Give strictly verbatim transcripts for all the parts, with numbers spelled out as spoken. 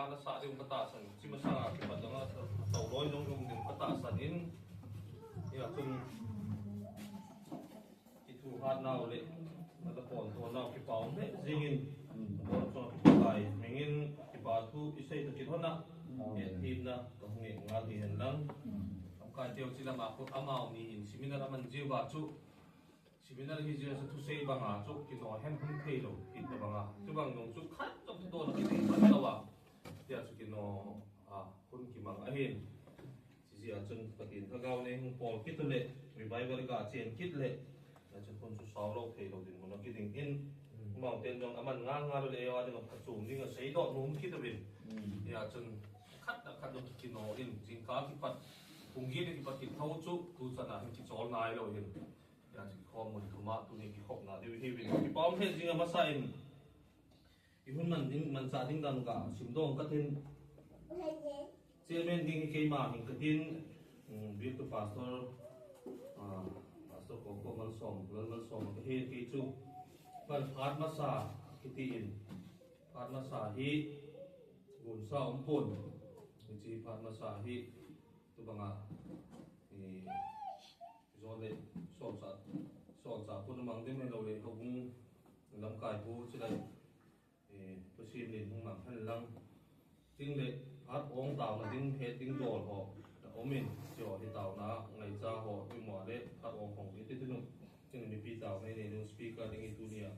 Ana sa ding ka tahsan, chi masanga kipat dang a, tau loi dong dong ding ka tahsan in, ya, chun, kithu hat nau le, na ta pon to nau kipa um le, jingin, pon to kipa lai, mingin kipa thu isei to kit hona, e, thim na, ka hung e ngal hi hen lang. Am ka teo chi lama ko amau ni in, seminar aman jiu ba chu, seminar hi jia sa thusei banga chu kino hen hun thei lo, kit na banga. Chu bang nung chu khat chok to na kit thei pan lo a. Tia chu kino a hun kimang ahin. Chi jia chun Pathen thagau nei hung pol kit le, revival ga chen kit le. Na chu hun chu sau lo thei lo ding mun a kiding in. Mountain jong aman ngal ngal le a ding a phachum ding a sei do num kit a bin. Tia chun khat na khat do kino in, jingkah kipat, pung gi le kipat kit tho chu, tu chana hin kichol nai lo hin. Tia chu kikhom mun thuma tuni kikhopna diu hi vin. Kipa um thei jing a masa in. I hun man ding, manchah ding dan ka simdong ka tin. Chairman ding hi keima hin ka tin. Um, Bial to Pastor, ah, Pastor Koko Malsom, Lal Malsom ka hi kei chu. Pal phat masa kiti in. Phat masa hi gunsa um pon. Hichi phat masa hi tu banga. Eh, Zon le, solchah, solchah pun a mang ding hilo le, houbung lamkai pu chilai, eh, Pathen in hung mang hen lang. Tin le, phat ong taona ding, he ding dol ho, na um in, chu hi taona ngaicha ho, i mo le, phat ong hong i ti ti nu. Tin mipi taona i nei nu speaker ding i tunia.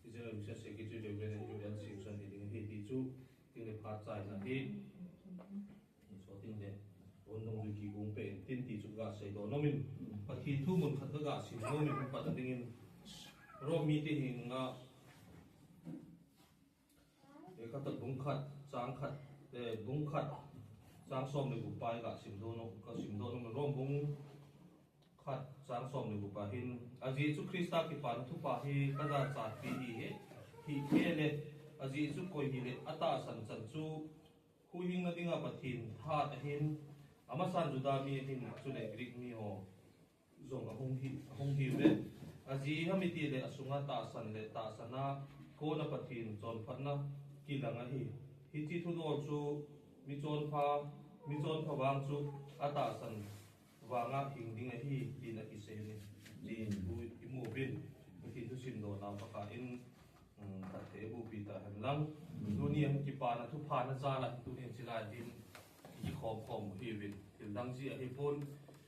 I General Mission Secretary Reverend Andrew L Simpson hi ding hi ti chu, tin le phat chaina hi. So tin le, un dong dui ki kung pe in tin ti chu ga sei do nom in, Pathen thu mun khat ga sim nom in, pat a ding in, Rom mite hin nga, e, ka ta bung khat, chang khat, e, bung khat, chang som le gup pa ga sim do nom, ka sim do nom in, Rom bung khat, chang som le gup pa hin, a Jesu Christa kipana thupha hi ka jachat pi hi he, hi he le, a Jesu koi hi le, a tahsan chan chu, Huhhingna dinga Pathen tha ahin, amasan Juda mi ahin, chule Greek mi ho jong ahung hi, ahung hi ve. Ajeh ham itile asunga tahsan le tahsan a kona Pathen chonphatna kilang ahi. Hiche thudol chu michonpha, michonpha vang chu atahsan vanga hing ding ahi, tin akisei in, tin thu imu uvin, Pathen thusim dona paka in, um, phatthei boh pi ta hen lang. Tuni a kipana thupha na jal a, tuni a chilai din, kikhom khom u hiuvin, thil dang jeh ahi pon,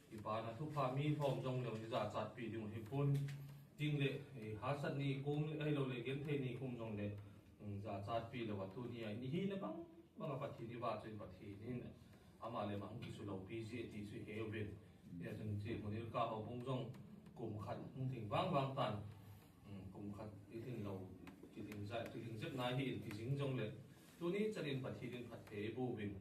kipana thupha mi lhom jong leu, i jachat pi ding u ahi pon, tin le, eh, hahsat ni kum, ahilou le, genthei ni kum jong le, um, jachat pi lou a, tuni a, i hina bang, Banga Pathen i vah chu Pathen in ama le ama hung kisu loupi jeh ti chu i he uvin. Hia chun hiche Munirka houbung jong kum khat hung ding vang vang tan. Um, kum khat i ding lou, kiding jep, kiding jep nai hi in ti jing jong le. Tuni chan in Pathen in phatthei boh uvin.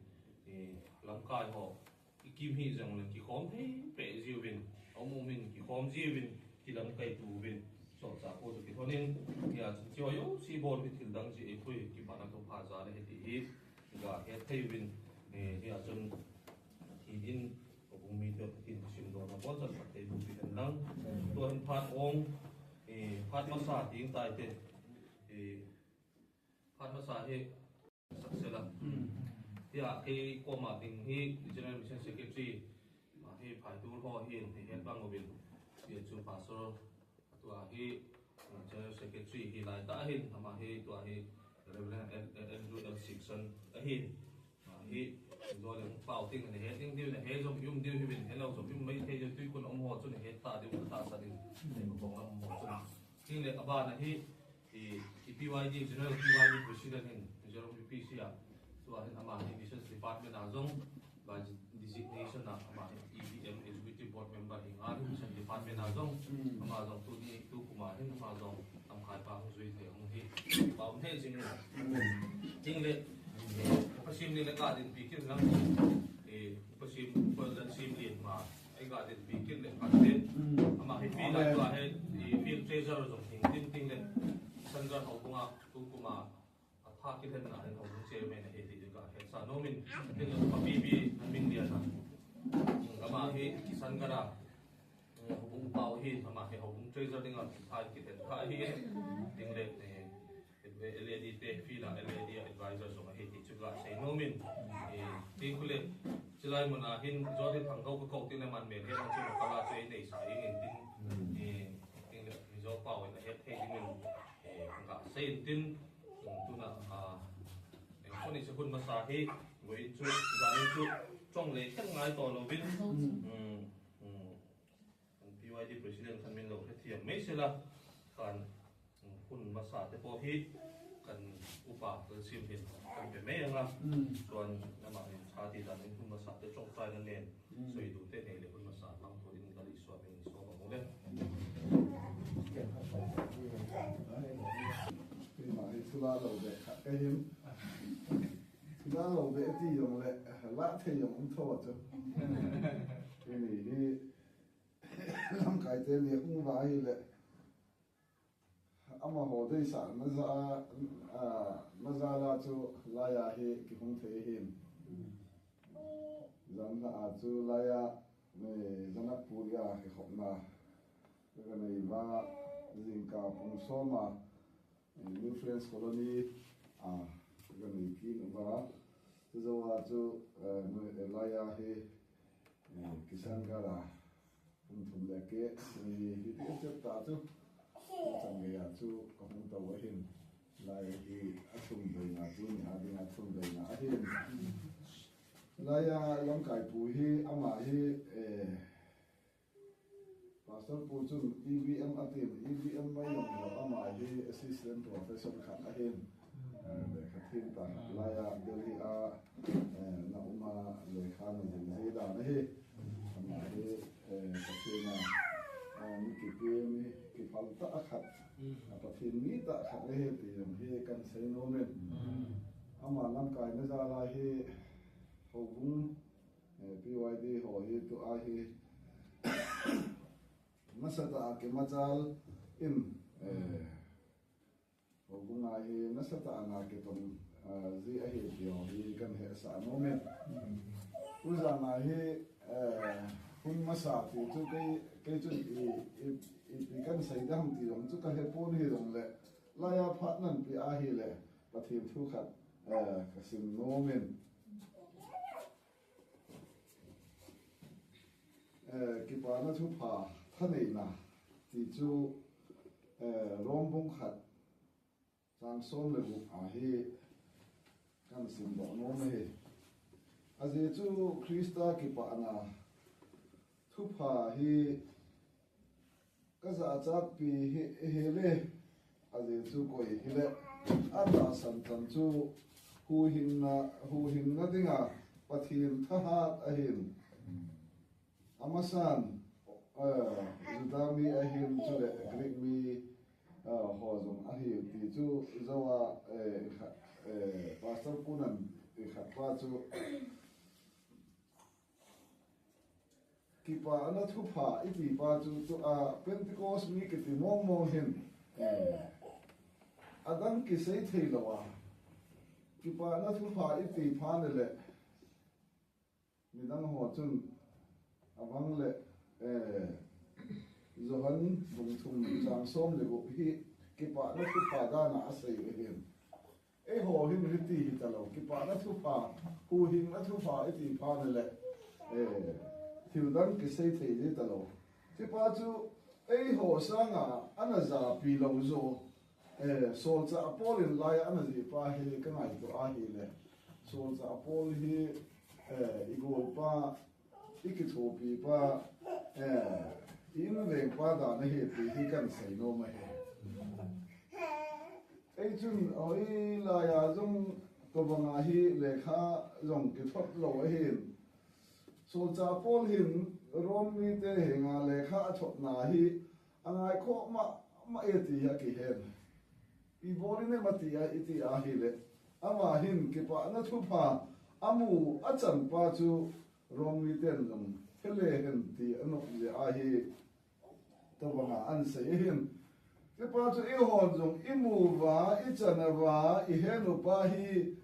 I lamkai ho. I kim hi jong le kikhom thei peh jiuvin, a um um in kikhom jiuvin, kilamkai tu uvin, solchah pu chu kithon in, hia chun hiche ho jouse bol hi thil dang jeh ahi poi, kipana thupha jal ahi ti hi, ga het thei uvin, eh, hia chun Pathen in, houbung mite Pathen thusim dona bol chan phatthei boh pi hen lang. Tua hin phat ong, eh, phat masa ding tai te, eh, Phat masa hi sak sela. Hmm. Tia kei koma ding hi General Mission Secretary, ma hi phaitu ho hin, hi het bang uvin. Tia chu Pastor, tua hi, uh, General Secretary hi lai ta hin, ama hi tua hi Reverend L-, L-, Andrew L Simpson ahin. Ah, hi, jole hung pao ting, na het ding diu, na het jong um diu hi uvin, helou jong um mai thei diu, tui kun um ho chu na het ta diu, ka tahsan in, na kong lam um ho chu. Tin le abana hi, i, i P Y D, General P Y D President hin, Mizoram U P C a, tua hin ama hi Missions Department a jong, by designation a, ama hi E D M Executive Board Member hi nga, Mission Department a jong, ama jong tuni, tu kum a hin, ama jong, Lamkai pa hung jui thei hung hi, pa hung thei jing le. Tin le, eh, Upa Simlien le ka dinpi kit lang. Eh, Upa Sim, Upa Lalsimlien ma, ei ka dinpi kit le phat le. Ama hi field a tua hi, eh, field treasurer jong hing tin tin le. Sangha houbung a, tu kum a, atha kilhenna hin houbung chairman ahi ti ka hetsa nom in. Tin le Upa P B Lalminlian a. Ama hi Kisangara. Houbung pau hi, ama hi houbung treasurer dinga, thai kiten thai hi, tin le, eh, L A D te, field a L A D advisor jong ahi ti chu kasei nom in, eh, ti khule, chulai mun a hin Joseph Thangkhou kakou tin aman melhoi ang chu kala chu einei sa in tin, eh, tin le Mizo pau in ahet thei ding in, eh, kasei in tin, tuna, ah, eh, koni se hun masa hi, goi chu, janin chu, chong le khen ngai to lo vin, um, um, P Y D President khan min lo hrethiam mai sela, kan, um, hun masa te po hi, kan upa kan sim hin, kan pe mai anga, chuan ama hin chati dan in hun masa te chong chai na nen, soi du te nei le hun masa lang thu in kan i suam in suam ang le. Keima hi thula lo be khat ka hin. Thula lo be ti jong le, la thei jong um tho chu. Keini hi, lamkai te ni hung va hi le. Amaho deisahna jal a, a, na jal a chu laia hi kihung thei hin. Jan a chu laia, eh, Janakpur a kikhopna ka nei va, jingkah pung sawm a, eh, New Friends Colony a ka nei kit uva. Chujou a chu, eh, laia hi, eh, kisangkal a Kum thum le keh, eh, hi ti chet ta chu. Chang gei a chu ka hung to ahin. Lai hi a thum veina chu ni a ding a thum veina ahin. Laia lamkai pu hi ama hi, eh, Pastor pu chun E V M atin, E V M mai jong lo ama hi assistant professor khat ahin. Eh, lekha thiem ta laia Delhi a, eh, na um a lekha na zil zil dan ahi. Ama hi, eh, Pathen a, eh, mi kipe mi kiphal tah khat. A Pathen mi tah khat ahi ti jong hi kan sei nom in. Ama lamkai na jal a hi houbung, eh, P Y D ho hi tua hi nasatah a kimachal in, eh, houbung a hi nasatah a na kitong, ah, ji ahi ti ho hi kan hesah nom in. Tujana hi, eh, hun masa ti chu kei, kei chun i, i, ipi kan sei ding ham ti jong chu ka he pon hi jong le, laia phat nan pe ahi le, Pathen thu khat, eh, ka sim nom in. Eh, kipana thupha thaneina ti chu, eh, Rom bung khat chang sawm le gup a hi kan sim doh nom ahi. Ajeh chu Krista kipana thupha hi ka jachatpi hi, hi le, ajeh chu koi hile, a tahsan chan chu huhhingna, huhhingna dinga Pathen thahat ahin. Amasan, eh, Juda mi ahin chule Greek mi, eh, ho jong ahi ti chu jou a, eh, kha-, eh, Pastor punan i khat pa chu Kipana thupha iti pa chu, tua Pentecost mi kiti mong mong hin, eh, adang kisei thei lou a. Kipana thupha iti pha le le, midang ho chun avang le, eh, Johan bung thum chang sawm le gup hi kipana thupha dan a asei u hin. Eiho hin hiti hita lou, kipana thupha, huhhingna thupha iti pha le le, eh, thil dang kisei thei hita lou. Tipa chu eiho sanga ana japi lou jo, eh, Solchah Paul in laia ana jih pa hi ka ngaito ahi le. Solchah Paul hi, eh, i golpa, i kithopi pa, eh, i inveng pa dan ahi ti hi kan sei nom ahi. Ei chun, hoilai a jong tobang a hi lekha jong kithot lou ahin. Solchah Paul hin Rom mite henga lekha athotna hi angai kho mah mah e ti hi akihen. Ipi bol inem ati a, iti ahile, ama hin kipana thupha amu achan pa chu Rom miten jong hele hen ti anop jeh ahi. Tobanga ahin sei ahin. Tipa chu eihon jong imu uva, ichan uva, ihen u pa hi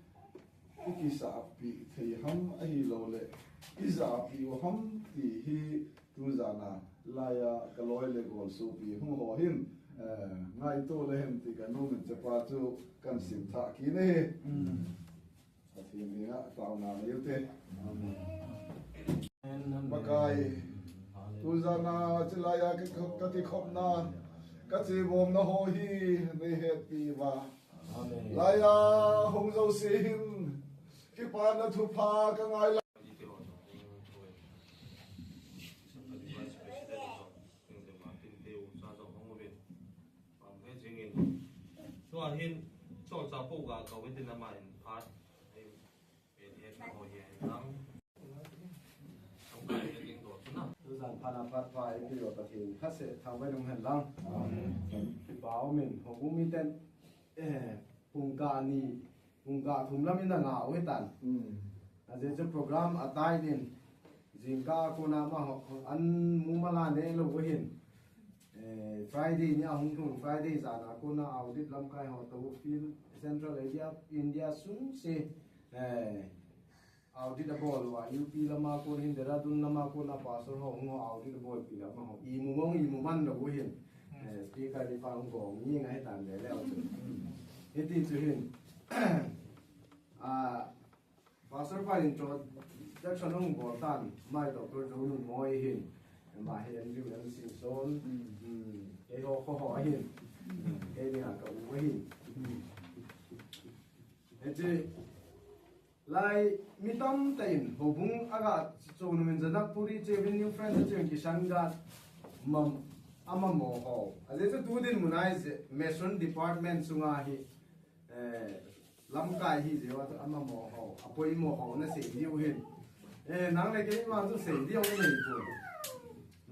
ikisahpi thei ham ahilou le, ijahpi u ham ti hi tujana laia kaloi le gol sopi hung ho hin, Ngaito le hen ti ka nu min chepa chu kan sim tha ki ne. Pathen henga tauna nei u te. Pakai, tu jana chilai a ka, ka kikhopna, ka chibomna ho hi nei hepi uva. Lai a hung jouse hin, kipana thupha ka ngai la. Tua hin, chol cha po ga ka win din ama in phat. Ei, ei, na ho hi hin lang. Ang ka hin ding do chu na. Tu jan phat a phat pha ei pi lo Pathen kha se thang bai lung hen lang. Amen. Kipa um in, ho bu mi ten, eh, pung ka ni, pung ka thum lam in a nga u hi tan. Ajeh chu program a tai din, jingkah a kona amaho, an mu mala ne lou u hin. Eh, Friday ni a hung lhung, Friday jan a kona audit lamkai ho toh field Central India, India sung se, eh, audit abol uva, U P lama kon hin, Dehradun lama kona pastor ho hung ho audit abol pi lama ho. Imu mong, imu man lou u hin. Eh, speaker ni pa hung gong ni ngai tan le le. Hiti chu hin. Ah, Pastor pa introduction hung bol tan, mai Doctor Johnny Moy hin, ma hi Andrew M. Singson, mm, kei ho, ho, ho ahin, kei ni a ka u ahin. Hiche, lai mi tamtah in, houbung a ga chon u min Janakpuri che, New Friends che, Kishan Ghat, mam, ama mo ho. Ajeh chu tu dinmun a hi, Mission Department sunga hi, eh, lamkai hi jeh uva chu ama mo ho, a poimo ho na sei diu hin. Eh, nang le kei vang chu sei diu nei pon.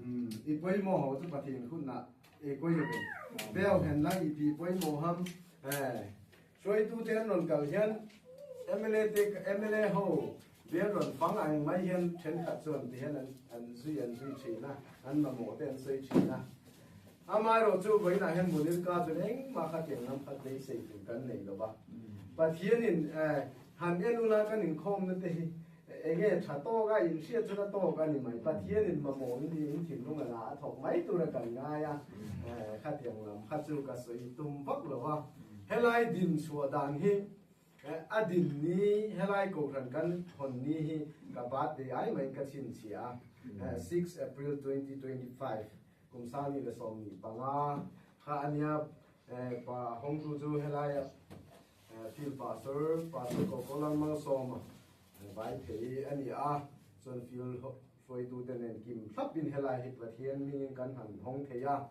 Hmm, i poimo ho chu Pathen khut na, eh, koi uvin. Veu hen lang ipi poimo ham, eh, soitu te an lon kal hian, M L A te, M L A ho, Bial rawn pang ang mai hian ṭhenkhat chuan ti hian an, an zui, an zui ṭhin a, an mamawh te an sawi ṭhin a. Amaherawhchu vawiinah hian Monirka chun engmah khatiang lam khat beisei tur kan nei lo va. Pathianin, eh, han en ula kan inkhawmna te hi, eh, enge ṭha tawk a, in hriat chun a tawk a ni mai. Pathianin mamawh in, in thinlung a la a thawk mai tura kan ngai a. Eh, khatiang lam khat chu ka sawi tum vak lo va. Helai din chhuah dan hi, Eh, a din ni, helai kohran kan hawn ni hi ka birthday ai mai ka chhinchhiah a. Eh, six April twenty twenty-five, kum sang ni le sawmhnih panga kha a nia, eh, pa hawngtu chu helai a, eh, field pastor, Pastor Kokolang Malsawma, eh, Vaiphei a ni a, chuan field ho-, hruaitute nen kim thlapin helai hi Pathian hmingin kan han hawng thei a.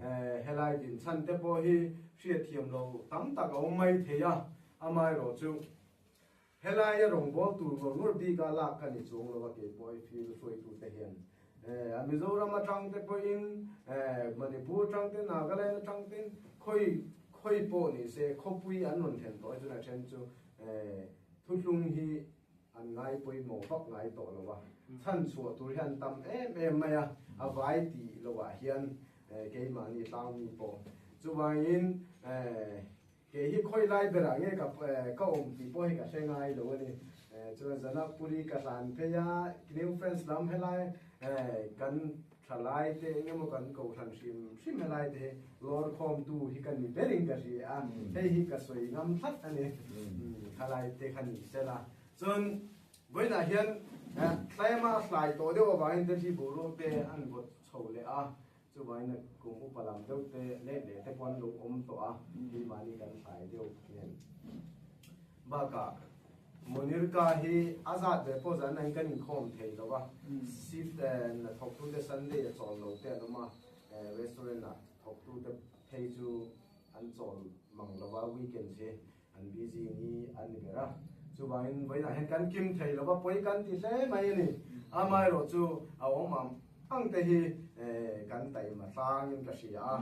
Eh, helai din chhan te pawh hi hriatthiam lo tam tak a awm mai thei a, amaherawhchu helai a rawngbawl tur ngawr ngawr bik a lak ka ni chuang lo a, kei pawh field hruaitute hian, eh, a Mizoram aṭang te pawhin, eh, Manipur aṭang te, Nagaland aṭang te, khawi, khawi pawh ni se, khawpui an rawn thlen tawh a, chun a ṭhen chu, eh, thuthlung hi an ngai pawimawh vak ngai tawh lo a. Chhan chhuah tur hian tam em em mai a, a vai tih lo ah hian, eh, keimahni tlangmi pawh. Chuvangin, eh, kei hi khawi lai berah nge ka, eh, ka awm tih pawh hi ka hre ngai lo a ni. Eh, chuan Janakpuri ka tlan phei a, New Friends lam helai, eh, kan ṭhalai te, engemaw kan kohhran hrim hrim helai te hi lawrkhawmtu hi kan ni berin ka hria a, hei hi ka sawi ngam tlat a ni. Mm, khalai te kha ni sela. Chuan vawiinah hian, eh, tlema hlai tawh deuh avangin Delhi boruak te an vawt chho leh a, chuvangin a kum upa lam deuh te let leh te pawh an lo awm tawh a, keimahni kan hlai deuh nen. Bakah, Monirka hi a zat ve pawh zan nangin kan inkhawm thei lo a. Shift, eh, na thawktute Sunday a chawl lo te an awm a, eh, restaurant a thawktute phei chu an chawl mang lo a, weekend hi an busy ni an ni ber a. Chuvangin vawiinah hian kan kim thei lo va, pawi kan ti hle mai a ni. Amaherawhchu a awm ang ang te hi, eh, kan taima tlangin ka hria a.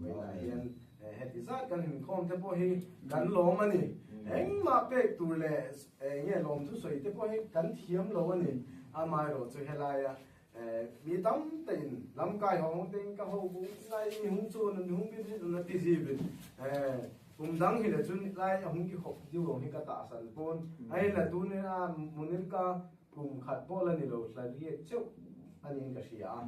Vawiinah hian, eh, heti zat kan inkhawm te pawh hi kan lawm a ni. Engmah pek tur leh, eh, nge lawmthu sawi te pawh hi kan thiam lo a ni. Amaherawhchu helai a, eh, mi tam takin lamkai ho hawng teng ka ho bu lai mi hung chuan mi hung visit na ti zivin, eh, kum dang hi le chun lai a hung kikhop diu ang hi ka tahsan pawn. Ahin la tuni a Monirka kum khat pawh la ni lo, hla riat cheuh a niin ka hria a.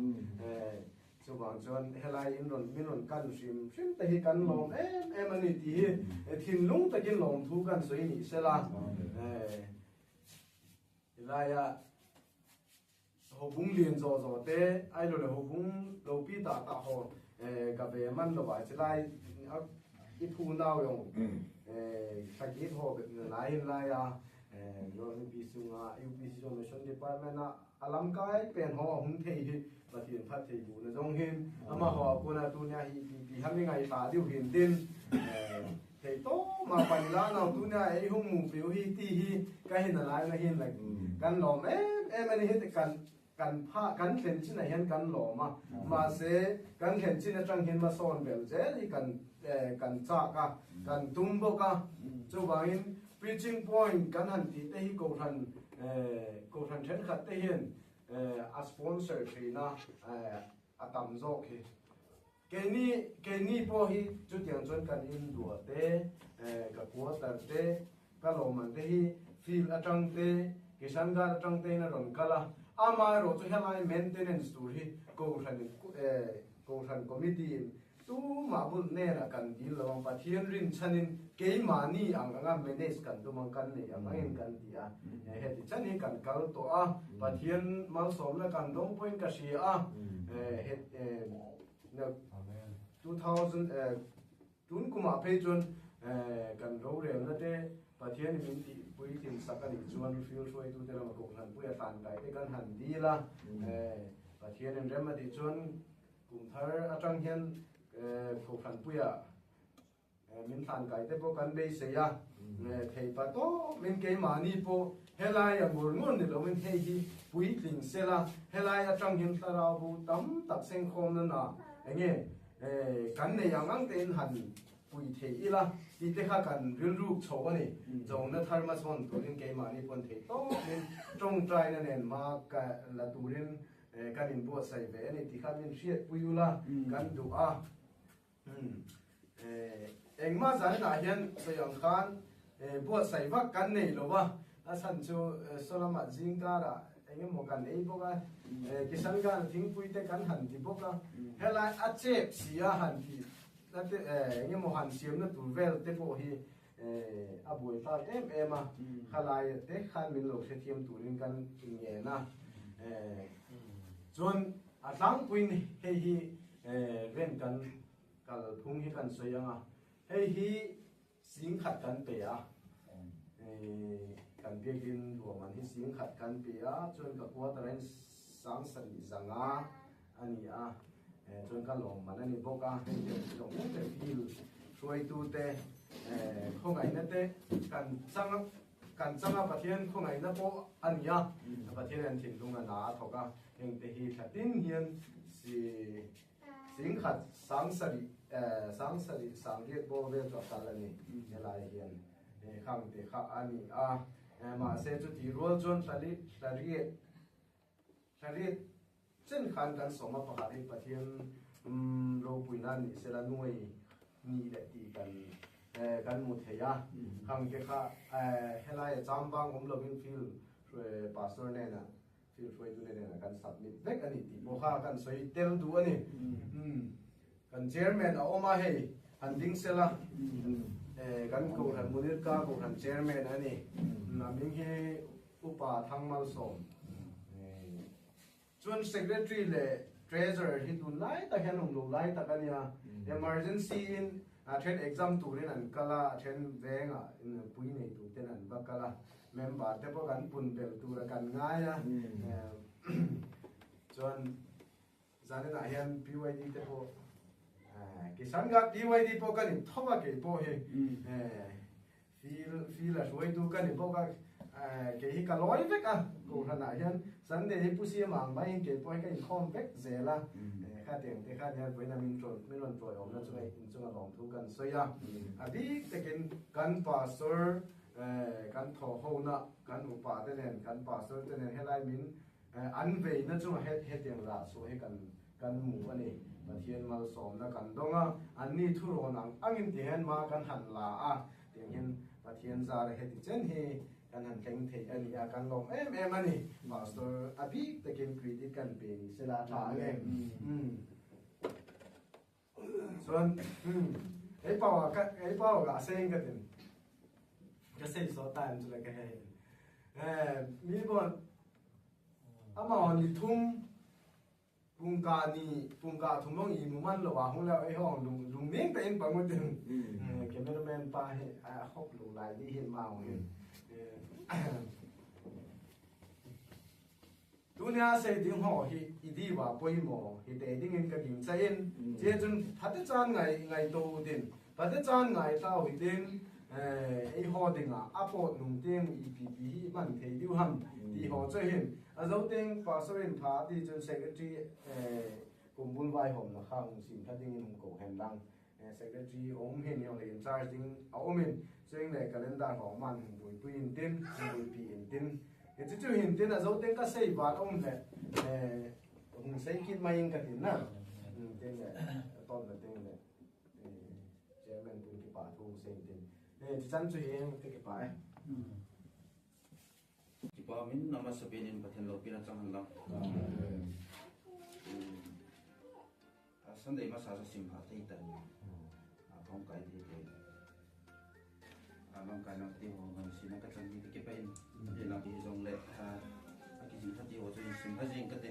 Eh, Chuvang chuan helai in rawn, min rawn kan hrim hrim te hi kan lawm em em a ni tih hi, eh, thinlung takin lawmthu kan sawi ni sela. Eh, helai a, houbung lian zawh zawh te, ai lo le houbung lopi tah tah ho, eh, ka ve man lo vai, chilai a, i phu nau jong, eh, thla kit ho bep na lai in lai a, eh, U P C sunga, U P C Information Department a, a lamkai pen ho a hung thei hi, Pathian phattheina zawng hin, amaho a kona tunia hi, pi, pi ham i ngaithla diu hin tin, eh, thei tawma pan la nau tunia ei hung mu piu hi ti hi, ka hin a lai na hin like, kan lawm em em a ni hi kan, kan pha, kan thlen chin a hian kan lawm a. Mahse, kan thlen chin aṭang hian masawn bel zel hi kan, eh, kan chak a, kan tum bawk a. Chuvangin preaching point kan han tih te hi kohhran, eh, kohhran ṭhenkhat te hian, eh, a sponsor ṭhin a, eh, a tam zawk hi. Keini, keini pawh hi chutiang chuan kan in duah te, eh, ka quarter te, ka lawmman te hi field aṭang te, Kishan Ghat aṭang te in a rawn kal a. Amaherawhchu helai maintenance tur hi kohhran in, eh, kohhran committee in tumah bul nena kan dil lo ang, Pathian rinchhanin keimahni ang anga manage kan tum ang, kan nei ang angin kan ti a. Eh, heti chan hi kan kal tawh a, Pathian malsawmna kan dawng pawhin ka hria a. Eh, het, eh, na, two thousand, eh, tun kumah phei chuan, eh, kan rorelna te Pathian in min tih puitlin sak a nih chuan field hruaitute lama kohhranpuia tlankai te kan han dil a. Eh, Pathian in rem a tih chuan kum thar aṭang hian, eh, kohhranpuia, eh, min tlankai te pawh kan beisei a. Eh, thei pa tawh min keimahni pawh helai a ngawr ngawr ni loin hei hi puitling sela, helai aṭang hian thlarau bu tam tak sengkhawmna na enge, eh, kan nei ang ang te in han pui thei ila, tih te kha kan rilru chho a ni. Zawngna thar hmasawn turin keimahni pawn thei tawkin ṭawngṭaina nen ma ka la turin, eh, kan inbuatsaih ve a ni tih kha min hriatpui ula, kan duh a. Eh, engmah zanin ah hian sawi ang khan, eh, buatsaih vak kan nei lo va. A chhan chu, eh, sawlama zingkara eng emaw kan ei bawk a. Eh, Kishan Ghat thingpui te kan han ti bawk a. Helai a chep si a han ti, a te, eh, eng emaw han siamna tur vel te pawh hi, eh, a buai tlat em em a. Khalai te khan min lo hrethiam turin kan inngen a. Eh, chuan a tlangpuiin hei hi, eh, ven kan kalphung hi kan sawi ang a. Hei hi sing khat kan pe a. Eh, kan biakin lawmman hi sing khat kan pe a, chuan ka quarter in sang sarih zanga a ni a. Eh, chuan ka lawmman a ni bawk a. Hei te zawng te field hruaitute, eh, khawngaihna te kan chang a, kan chang a, Pathian khawngaihna pawh a ni a. Pathian an thinlung a na a thawk a. Hengte hi thlatin hian si Sing khat sang sarih, eh, sang sarih, sang riat bawr vel chu a kal a ni. Helai hian, eh, khang te kha a ni a. Eh, mahse, chuti rual chuan thla li-, thla riat, thla riat chen khan kan sawm a, pakhat hi Pathian, um, ropuina ni sela nuai ni le tih kan, eh, kan mu thei a. Khang te kha, eh, helai a chambang awm lovin field, eh, pastor nena field hruaitute nena kan submit vek a ni tih pawh kha kan sawi tel duh a ni. Kan chairman a awm a hei, han ding sela. Eh, kan kohhran, Munirka kohhran chairman a ni. A min hi Upa Thangmalsawm. Eh, chuan secretary leh treasurer hi tunlai tak hian awm lo lai tak a nia. Emergency in a ṭhen exam turin an kal a, a ṭhen vengah in pui nei tur ten an va kal a. Member te pawh kan pun bel tura kan ngai a. Eh, chuan zaninah hian P Y D te pawh, eh, Kishan Ghat P Y D pawh kan in thawk a, kei pawh hi, eh, field, field a hruaitu ka ni bawk a, eh, kei hi ka lawi vek a, kohhranah hian Sunday hi Pu Siama ang mai hian kei pawh hi ka inkhawm vek zel a. Eh, kha teng te kha nia vawiina min rawn, min rawn ṭawiawmna chunga in chunga lawmthu kan sawi a. A bik takin kan pastor, eh, kan thawhhona, kan upa te nen, kan pastor te nen helai min, eh, an veina chunga he, hetiang lah suh hi kan, kan mu a ni. Pathian malsawmna kan dawng a, anni thurawn ang angin ti hian ma kan han la a, tiang hian Pathian zara heti chen hi kan han thleng thei a ni a, kan lawm em em a ni. Pastor a bik takin credit kan pe ni sela ṭha ang em. Mm. Chuan, hmm, ei pau a ka, ei pau a ka sei ka tin. Ka sei so time chu la ka he. Eh, mi bon, ama hon ni thum, pungka ni, pungka thum long i mu man lo a hung leo ei hong lung, lung ning ta in pangu tin. Hmm. Eh, cameraman pa he, a hop lung lai di hin ma hong hin. Eh, Tunia sei ding ho hi i diuva poimo hi te dingin ka gingcha in, mm, che chun phatechan ngai, ngaito u tin, phatechan ngai tau hi tin, eh, ei ho dinga a pot nung teng ipi pi hi man thei diu ham, mm, ti ho chu hin. A zo teng pastor in pha ti chun secretary, eh, kumbul vaihomna kha hung sim pha dingin hung ko hen lang. Eh, secretary a um hin, jong le in charge ding a um in, chuin le calendar ho man hung pui pui in tin, hung pui pi in tin. Eh, chu chu hin tin a zo teng ka sei vat um le, eh, hung sei kit mai in ka tin na. Hmm, tin le, ton le tin le. Eh, chairman pun kipa thu hung sei in tin. Eh, chu chan chu hi hung te kipa eh. Hmm. Kipa min nama sapen in Pathen lopina chang hen lang. Amen. Hmm. A Sunday masa sa sim pha thei ta ni. A kong kai thei thei. A lam kai lam ti ho ngam si na ka chang ni ka kipa in. Ti lam ti jong le. A, a ki jing pha ti ho chu in sim pha jing ka te.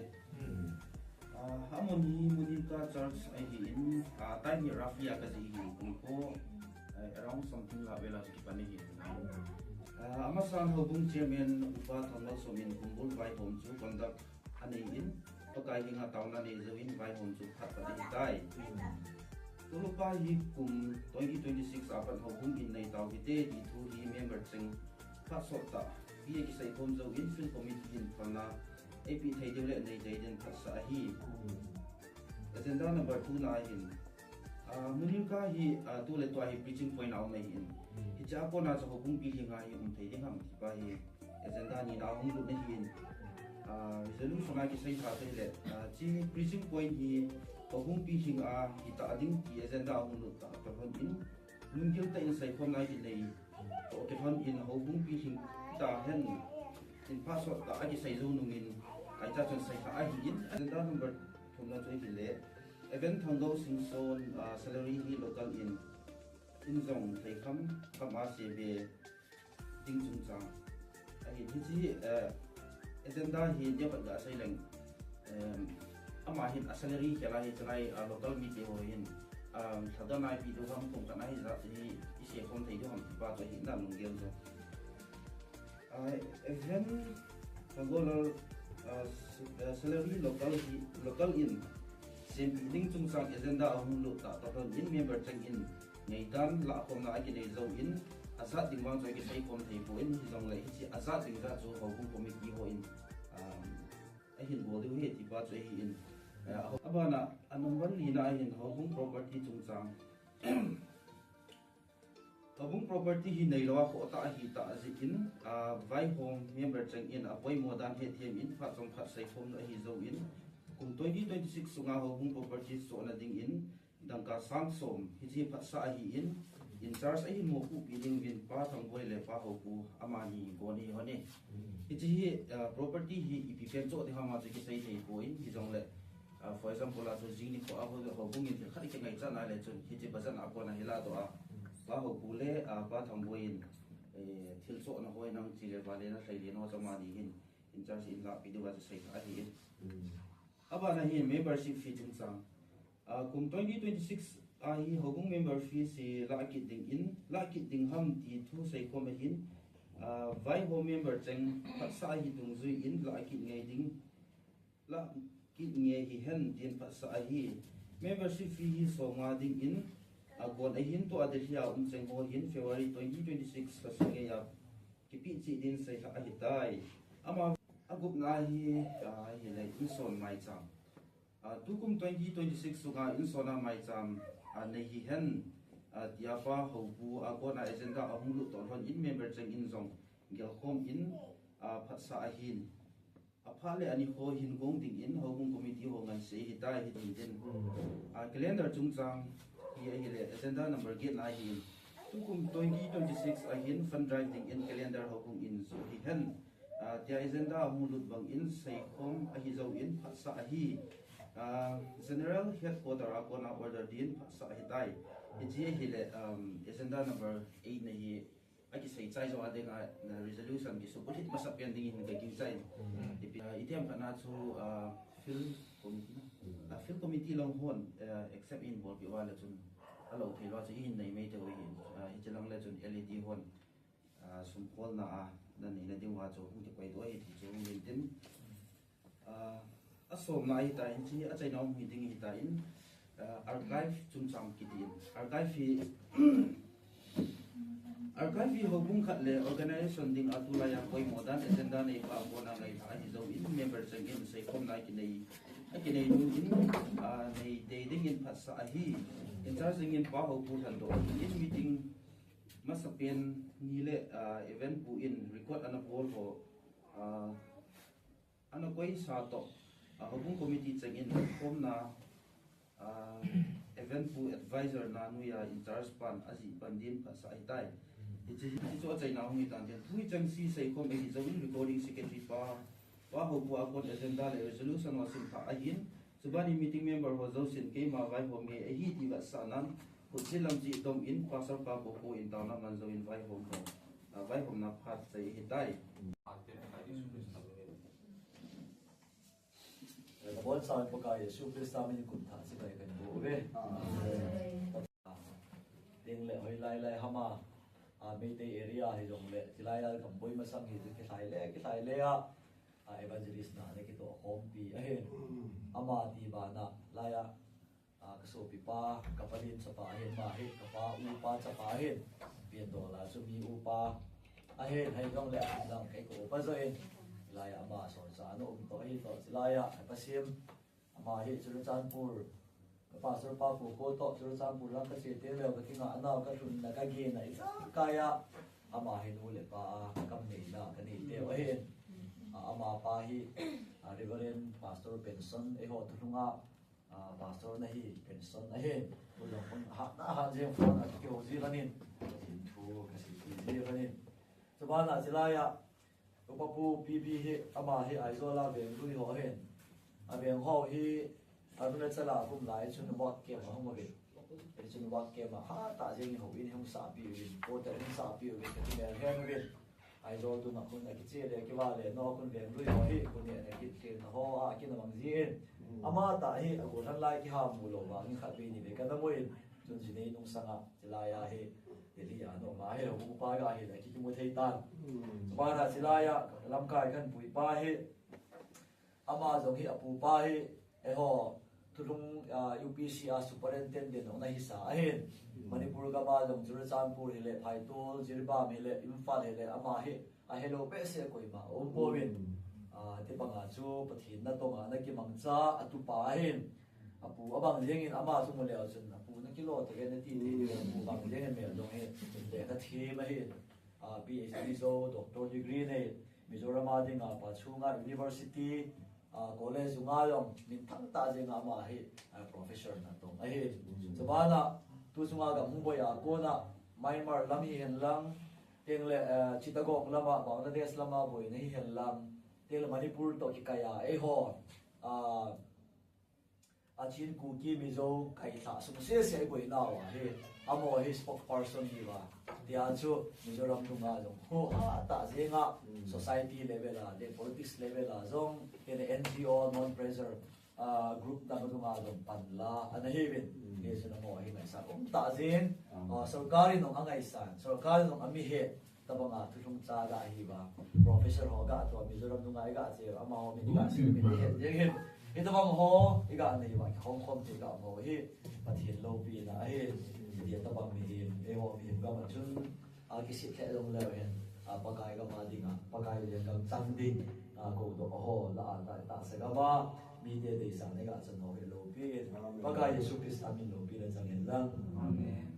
A, a mun hi Monica Church a hi in, a, tai ni roughly a ka ji hi kum ko, a, around something la vela chu kipa ni hi. A, a masa ho bung chairman upa Thangwal Som in kumbul vaihom chu conduct a nei in, Pakai henga taona nei jou in vaihom chu phat phat ahi tai. Tulupa hi kum twenty twenty-six a pat houbung in nei tau hite ti thu hi member cheng phat sot tah pi a kisei khom jou in field committee in phalna ei pi thei diu le nei thei din phatsah ahi. Agenda number two na hin, ah, Monica hi, ah, tu le tua hi preaching point a um ahi in. Hiche a kona chu houbung pilhing a hi um thei ding ham ti pa hi agenda ni na hung lut na hi in. Ah, resolution a kisei tha te le, ah, chi preaching point hi houbung pilhing a hi ta ding ti agenda hung lut ta, ta hon in. Lunggil tah in seikhomna kinei toh kilhon in houbung pilhing ta hen in phat sot tah a kisei jou nung in, aicha chun sei tha ahi in. Agenda number thumna chu hi le, Evan Thangdo Singson, ah, salary hi local in, in jong thei kham kham a se be ding chungchang. Ahi, hiche, eh, agenda hi deuh khat ga sei leng, em, ama hin a salary khel a hi chalai, a local mite ho hin, um, lhadon a ipi diu ham kum khat a hi jat hi i se khom thei diu ham ti pa chu ahi na lunggel chu. Ah, Evan Thangdo, ah, s-, ah, salary local hi, local in sempi ding chungchang agenda ahung lut tah tah lhon in member cheng in ngaidan lahkhomna a kinei jou in, ajat ding vang chu a kisei khom thei poi, hijongle hiche ajat ding jat chu houbung committee ho in, um, ahin bol diu ahi ti pa chu ahi in. Eh, abana, a number li na a hin houbung property chungchang. Houbung property hi neilou a khoh tah ahi tah jeh in, ah, vaihom member cheng in apoimo dan hethem in phat chomkhat seikhom ahi jou in, kum twenty twenty-six sunga houbung property chohna ding in, dangka sang som, hiche phatsah ahi in, in charge ahin mopohpi ding uvin Pa Thangboi le Pa Houpu amani kon ahi hon e. Hiche hi, ah, property hi ipi pen choh ding ham a chu kisei thei poi, hijongle, ah, for example, a chu jing nikho a ho, houbung in thil khat i kingaichat na le chun, hiche budget a kona hi ladoh a, Pa Houpu le, ah, Pa Thangboi in, eh, thil chohna ho in ang chi le va le na lhai le na ho chu amani hin, in charge in lahpi diu a chu sei tha ahi in. Abana hi membership fee chungchang. Ah, kum twenty twenty-six a hi houbung member fee hi lah kit ding in, lah kit ding ham ti thu seikhom ahin, ah, vaihom member cheng phatsah ahi dungjui in lah kit ngai ding, lah kit nge hihen tin phatsah ahi. Membership fee hi somnga ding in, ah, kon ahin tua Delhi a um cheng ho hin February twenty twenty-six ka sungei a kipe cheh din sei lha ahi tai. Ama agupna hi, ah, hile inson maicham. Ah, tukum twenty twenty-six sunga insona maicham, ah, nei hihen, ah, tia Pa Houpu a kona agenda ahung lut toh lhon in member cheng in jong gelkhom in, ah, phatsah ahin. Apha le ani ho hin gong ding in houbung committee ho ngan sei hitai hi ding din. Ah, calendar chungchang hi ahile agenda number get na ahin. Tukum twenty twenty-six ahin fund drive ding in calendar houbung in joh hihen. Ah, tia agenda ahung lut bang in seikhom ahi jou in phatsah ahi. Ah, General Headquarter a kona order din phatsah ahitai. Hiche ahile, um, agenda number eight na hi akisei chai jo a dinga, na resolution kisubmit masapen dingin kagingchai. Ipi, ah, itiham khat na chu, ah, field committee na. Ah, field committee lang hon, ah, accept in bolpeh uva le chun alou thei lou chu ihin nei mai thei u ahin. Ah, hiche lang le chun L A D hon, ah, sumkolna a, na neina ding uva chu hung kikoi doh ahi ti chu hung hin tin. Ah, asomna ahitan, hiche achaina hung hi ding ahitan, ah, archive chungchang kiti in. Archive hi, archive hi houbung khat le organization dinga tulai a poimo dan agenda neipa a kona ngailha ahi jouvin member chengin seikhomna akinei, akinei nom in, ah, nei tei dingin phatsah ahi. In charge dingin Pa Houpu Lhandoh ahin, meeting masapen ni le, ah, event pu in record ana bol ho, ah, ana koisa toh, ah, houbung committee chengin khomna, ah, event pu advisor na noiya in charge pan ajih pan din phatsah ahitai. Hiche, hiche chu achaina hung hitan tin. Thu hi chengse seikhom ahi jouvin recording secretary pa, Pa Houpu a kon agenda le resolution ho simlhah ahin. Chubanin meeting member ho jousen keima vaihom ngei ahi ti vetsahnan, khutjil lam cheh dom in Pastor Pa Koko in taona man jouvin vaihom ho, ah, vaihomna phat chai ahitai. Nabonchauvin Pakai Jesu Christa minin kum thah chibai kahin bol uve. Amen. Tin le hoilai lai ham a, ah, Meitei area hijongle, chulai a gamboi masang hi chu kilhai le, kilhai le a, ah, evangelist na ana kitoh khompi ahin. Ama ti bana, lai a, ah, kasopipa, kapalin chapa ahin, ama hi, kapa upa chapa ahin. Piandola chu mi upa ahin, hijongle, lang kei ka upa joh in. Lai a ama sorcha ana um toh ahi toh, chulai a, pasim. Ama hi Churachandpur, ka Pastor Pa Koko toh Churachandpur lang kache teng leh, kakinga nau, kalhunna, kagena, ijakai a, ama hi nu le pa a, kam neina, kanei teu ahin. A, ama pa hi, a, Reverend Pastor Benson, eiho thulhunga, a, Pastor na hi Benson ahin. Hu jong khun hatna hat jeng, phone a kihou ji lhonin, thu kasei ji lhonin. Chubana chulai a, Upa Pu P B hi, ama hi Aizawl a veng lui ho ahin. A veng ho hi, Arunachal a um lai chun work camp a hung uvin. Hichun work camp a hatah jeng in houin hung sahpi uvin, quarter hung sahpi uvin, kati melhen uvin. Aizawl dunga khun akiche le, kivale, nao khun veng lui ho hi, khun neh na kit kit na ho a, kin amang jin. Ama tah hi, agollhang lai kiha mu lou vangin khatvei nivei kana mu in, chun jinei nung sanga, chulai a hi, Delhi a noma hi, upa ga hi, aki kimu thei tan. Bana chulai a, lamkai kahin pui pa hi, ama jong hi, apupa hi, eiho, Thulhung, ah, U P C a superintendent ana hisa ahin. Manipur gam a jong Churachandpur hile, Phaitol, Jiribam hile, Imphal hile, ama hi, ahelou behseh koima, aum pouvin. Ah, tibanga chu Pathen natong a ana kimangcha, atupa ahin. Apu abang jengin ama chu mu leu chun, apu nakilo tave nati thei diu, apu bang jengin mel jong hi, lekha them ahi, ah, P H D jo, doctor degree nei, Mizoram a dinga, Pachunga University, ah, college jong a jong, minthang tah jenga ama hi, ah, professor natong ahi. Chubana, tu chunga gam hung boi a kona, Myanmar lam hihen lang, tengle, ah, Chittagong lama, Bangladesh lama boina hihen lang, tengle Manipur toh kikai a, eiho, ah, A Chin, Kuki, Mizo, kailhah sung sese a iboinau ahi. Amaho hi spokesperson hiuva. Tia chu Mizoram dunga jong hu hatah jenga, society level a, le politics level a jong, kei N G O, non-pressure, ah, group dang dunga jong panla ana hiuvin. Hichun amaho hi ngaisang umtah jeng, ah, sorkar in jong angaisan, sorkar in jong amihet, Tabanga thulhung cha ga ahiuva. Professor ho ga tua Mizoram nunga iga che, amaho min iga sei, min ihet jeng hin. Hitabang ho iga neiuva, kikhom khom thei ga amaho hi Pathen loupina ahi. Hitia tabang mihem, eiho mihem gam a chun, a kisit lheh jong leu hen, a Pakai gam a dinga, Pakai lenggam chang ding, a koudoh ho, la a ta, tahsa gam a, mite deisah na iga chun ho hi loupin. Pakai Jesu Christa min loupina chang hen lang. Amen.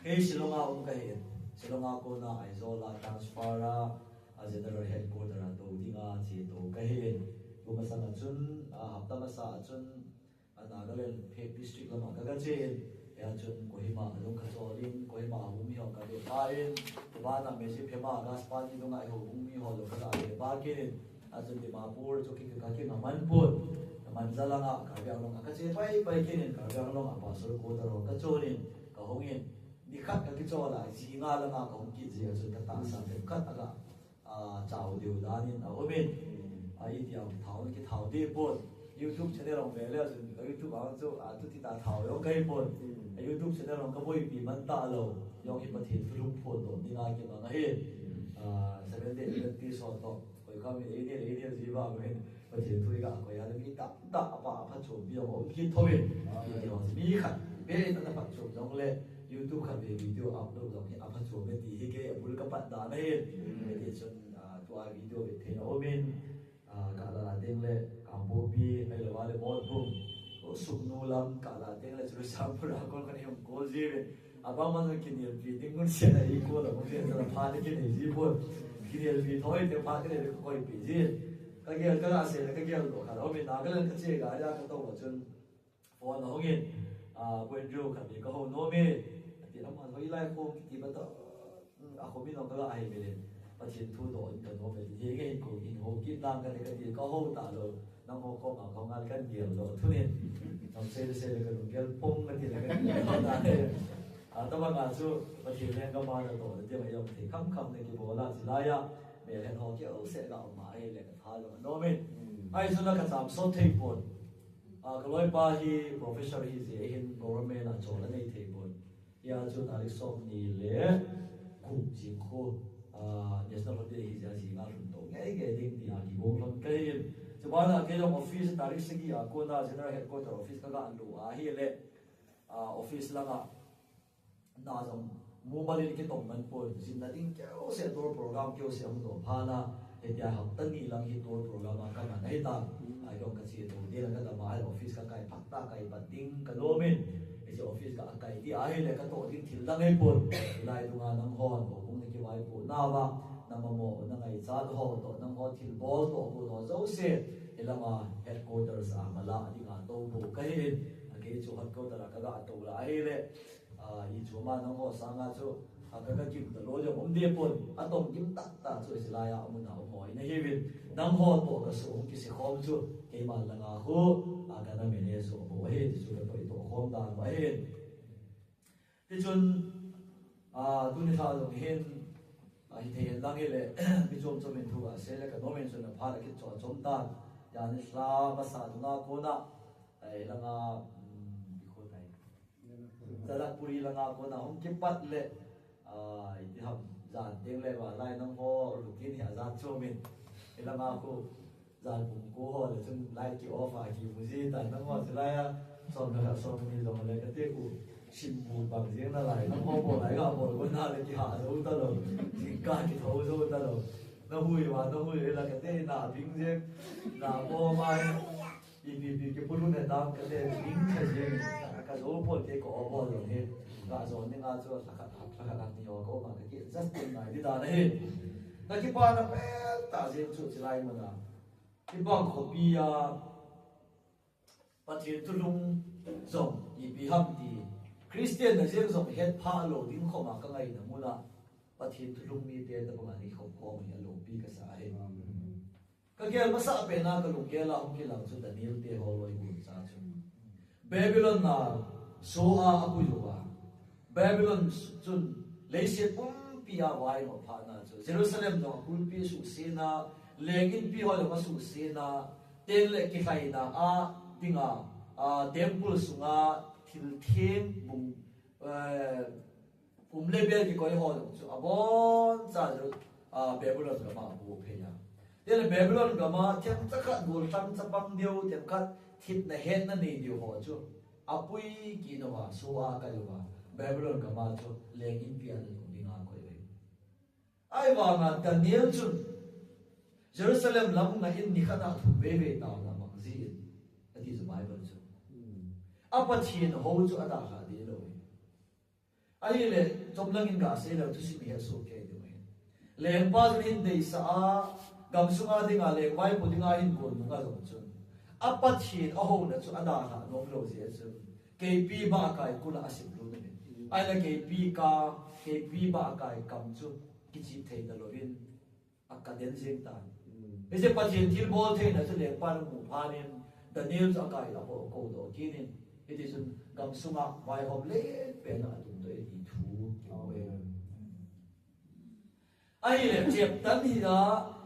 Kei Shillong a um kahin, Shillong a kona Aizawl a transfer a, a general headquarter a tou dinga che tou kahin. Tumasang a chun, a hapta masa a chun, a Nagaland Phek District lama kaga chen. Hia chun Kohima a jong kachol in, Kohima a houbung miho kave pha in, tubana Medziphema Gas Pani dunga eiho houbung miho jong kaga ve pha kit in. A chun Dimapur chu ki, ka, ka, ki, kaman put, kaman Jalanga Karbi Anglong a kache pai pai kit in, Karbi Anglong a pastor quarter ho kachonin, kahungin, nikhat kakichol a, jinga langa kahung kit jeh a chun katahsa themkhat aga, a, chao diu danin aumin. A, iti a thao, kithao deh pon. YouTube channel hung ve le chun, ka YouTube a chu, a, tuti ta thao jong kahi pon. A, YouTube channel hung kaboipi man talou. Jong hi Pathen thu lungphon doh dinga kimang ahi. A, Seventh Day Adventist ho toh. Koi kha mi ei ni, ei ni ji va min. Pathen thu iga koi a le mi tamtah a pha, a phatchompi jong um kit thou in. Iti ho mi khat. Be in ana phatchom jong le. YouTube khat ve video upload jong hi a phatchom e ti hi kei abul kapat dan ahi. Hiti chun, a, tua video ve thei na umin. A, kala teng le Kangpokpi, ahilou le Motbung. O Sugnu lam kala teng le Churachandpur a kon kani hung kol jiuvin. Abang man kinelpi ding mun sia na i kol a mun sia na pha ni kinei ji pon. Kinelpi thoi te pha kinei le koipi ji. Kagel kala se le kagel lo kala. Umin Nagaland kache ga ja katou chun. Phone ahungin, a, Pu Andrew khat ve kahou nom e. Ati, "Ama hoilai khom kiti bata, a, khomin ong kaga ahi mele. Pathen thu doh in kanom e." Henge hin kou in hou kit lang kati kati kahou talou. Nangho koma kahung a le kangel lou thunin. Nam sei le sei le kalunggel pong kati le kangel lou ta le. A, tabanga chu Pathen lenggam a nadoh na ding a jong thei kham kham na kibol a chilai a. Melhen ho keu seh ga um ahile katha jong anom e. Ahi chu na kacham sot thei pon. A, kaloipa hi professor ahi jeh hin government a chol anei thei pon. Hia chu tarik somni le gup jing khu, a, national holiday ahi jeh a jinga lhun tou ngei ngei ding tia kigong lhon kahin. Chubana kei jong office tarik sagi a kona general headquarter office kaga lut ahile, a, office langa na jong mumal in kitong man pon, jinna ding keu seh tour program keu seh hung doh phat na, hitia hapta ni lang hi tour program a kaman ahitan. Ahi jong kache tou ding a kadam a, office kakai phat ta, kai pat ding kanom in. Hiche office kakai ding ahile katoh ding thil dang ahi pon. Hilai dunga nanghon houbung na kivaipoh nauva, na mamo, na ngaichat ho toh, nangho thilbol toh, ho toh jouse, hilama headquarters a mala dinga toubou kahin. A, kei chu headquarter a kaga tou la ahile. A, hichu ama nangho sanga chu, a, ka, kagim talou jong um deh pon, atong gim tah tah chu hilai a amun a um ho in ahiuvin. Nangho toh kasuh hung kisei khom chu, keiman langa khu, a, kana manage jou bou ahi, ti chu ka toh itoh khom dan bou ahi. Tichun, a, tuni lha jong hin, a, hithei hen lang hile, mi chom chom in thu gasei le kanom in chun aphat a kichom chom tan. Jani lha masa dunga kona, a, langa, um, ikho tai. Jalakpuri langa kona hung kipat le, a, iti ham, jan teng le va lai nangho routine hi ajat chom in. Hilanga khu jan pung ko ho le chun light ki off a kimu ji tai nangho chulai a. Som le khat som ni jong le kati khu sim bu bang jeng nalai nangho bol lai ga bol ko na le kiha jou talou. Jingkah kitho jou talou. Nahui va nahui la kati na bing jeng. Na mo mai. Ipi ipi kipulu ne tam kate ding kha jeng, ka jou pon te ko bol jong hi. Ka jou ni nga chu lha khat, lha khat ni ho ko ma ka ki adjust ngai di dan ahi. Na kipana pen tah jeng chu chilai mun a. Kibang khopi a Pathen thulhung jong ipi ham ti. Christian na jeng jong hetphah lou ding khom a ka ngaina mun a. Pathen thulhung mite tabang a ni khom khom hi alopi kasa ahi. Amen. Kagel masa pen a kalunggel a hung kilang chu Daniel te ho loi guncha chu. Babylon a soh a apui uva. Babylon chun leiset pumpi a vaihom phat na chu. Jerusalem jong akulpi asuhset na, leng inpi ho jong asuhset na, teng le kilhaina a dinga, a, temple sunga thil theng bung, eh, Kum le bel kikoi ho jong chu abon cha chu, a, Babylon gam a abu phei a. Tile Babylon gam a themcha khat golhang chapang deu, themkhat thina hetna nei deu ho chu apui kit uva, soh a akai uva, Babylon gam a chu leng inpi a lhung dinga akoi uve. Ahivanga Daniel chun Jerusalem lam ngah in nikhat a thum veve taona mang jin, ati chu Bible chu. A Pathen hou chu adalha deh lou hi. Ahile, chomlangin gasei leu thusim ihet soh kei diu ahi. Lengpa chun ahin deisah a, gamsunga dinga lengvaipo dinga ahin gon nunga jong chun, a Pathen ahouna chu adalhah nom lou jeh chun, keipi bah a kai kul a asim lut ahi. Ahile keipi ka, keipi bah a kai kam chu kichih thei talouvin, akah den jeng tan. Hiche Pathen thilbol theina chu lengpan amu phat in, Daniel chu akai a ho ko do kinin. Hiti chun gam sunga vaihom le pen a tum do e ti thu ki mo e. Ahile cheptan hi a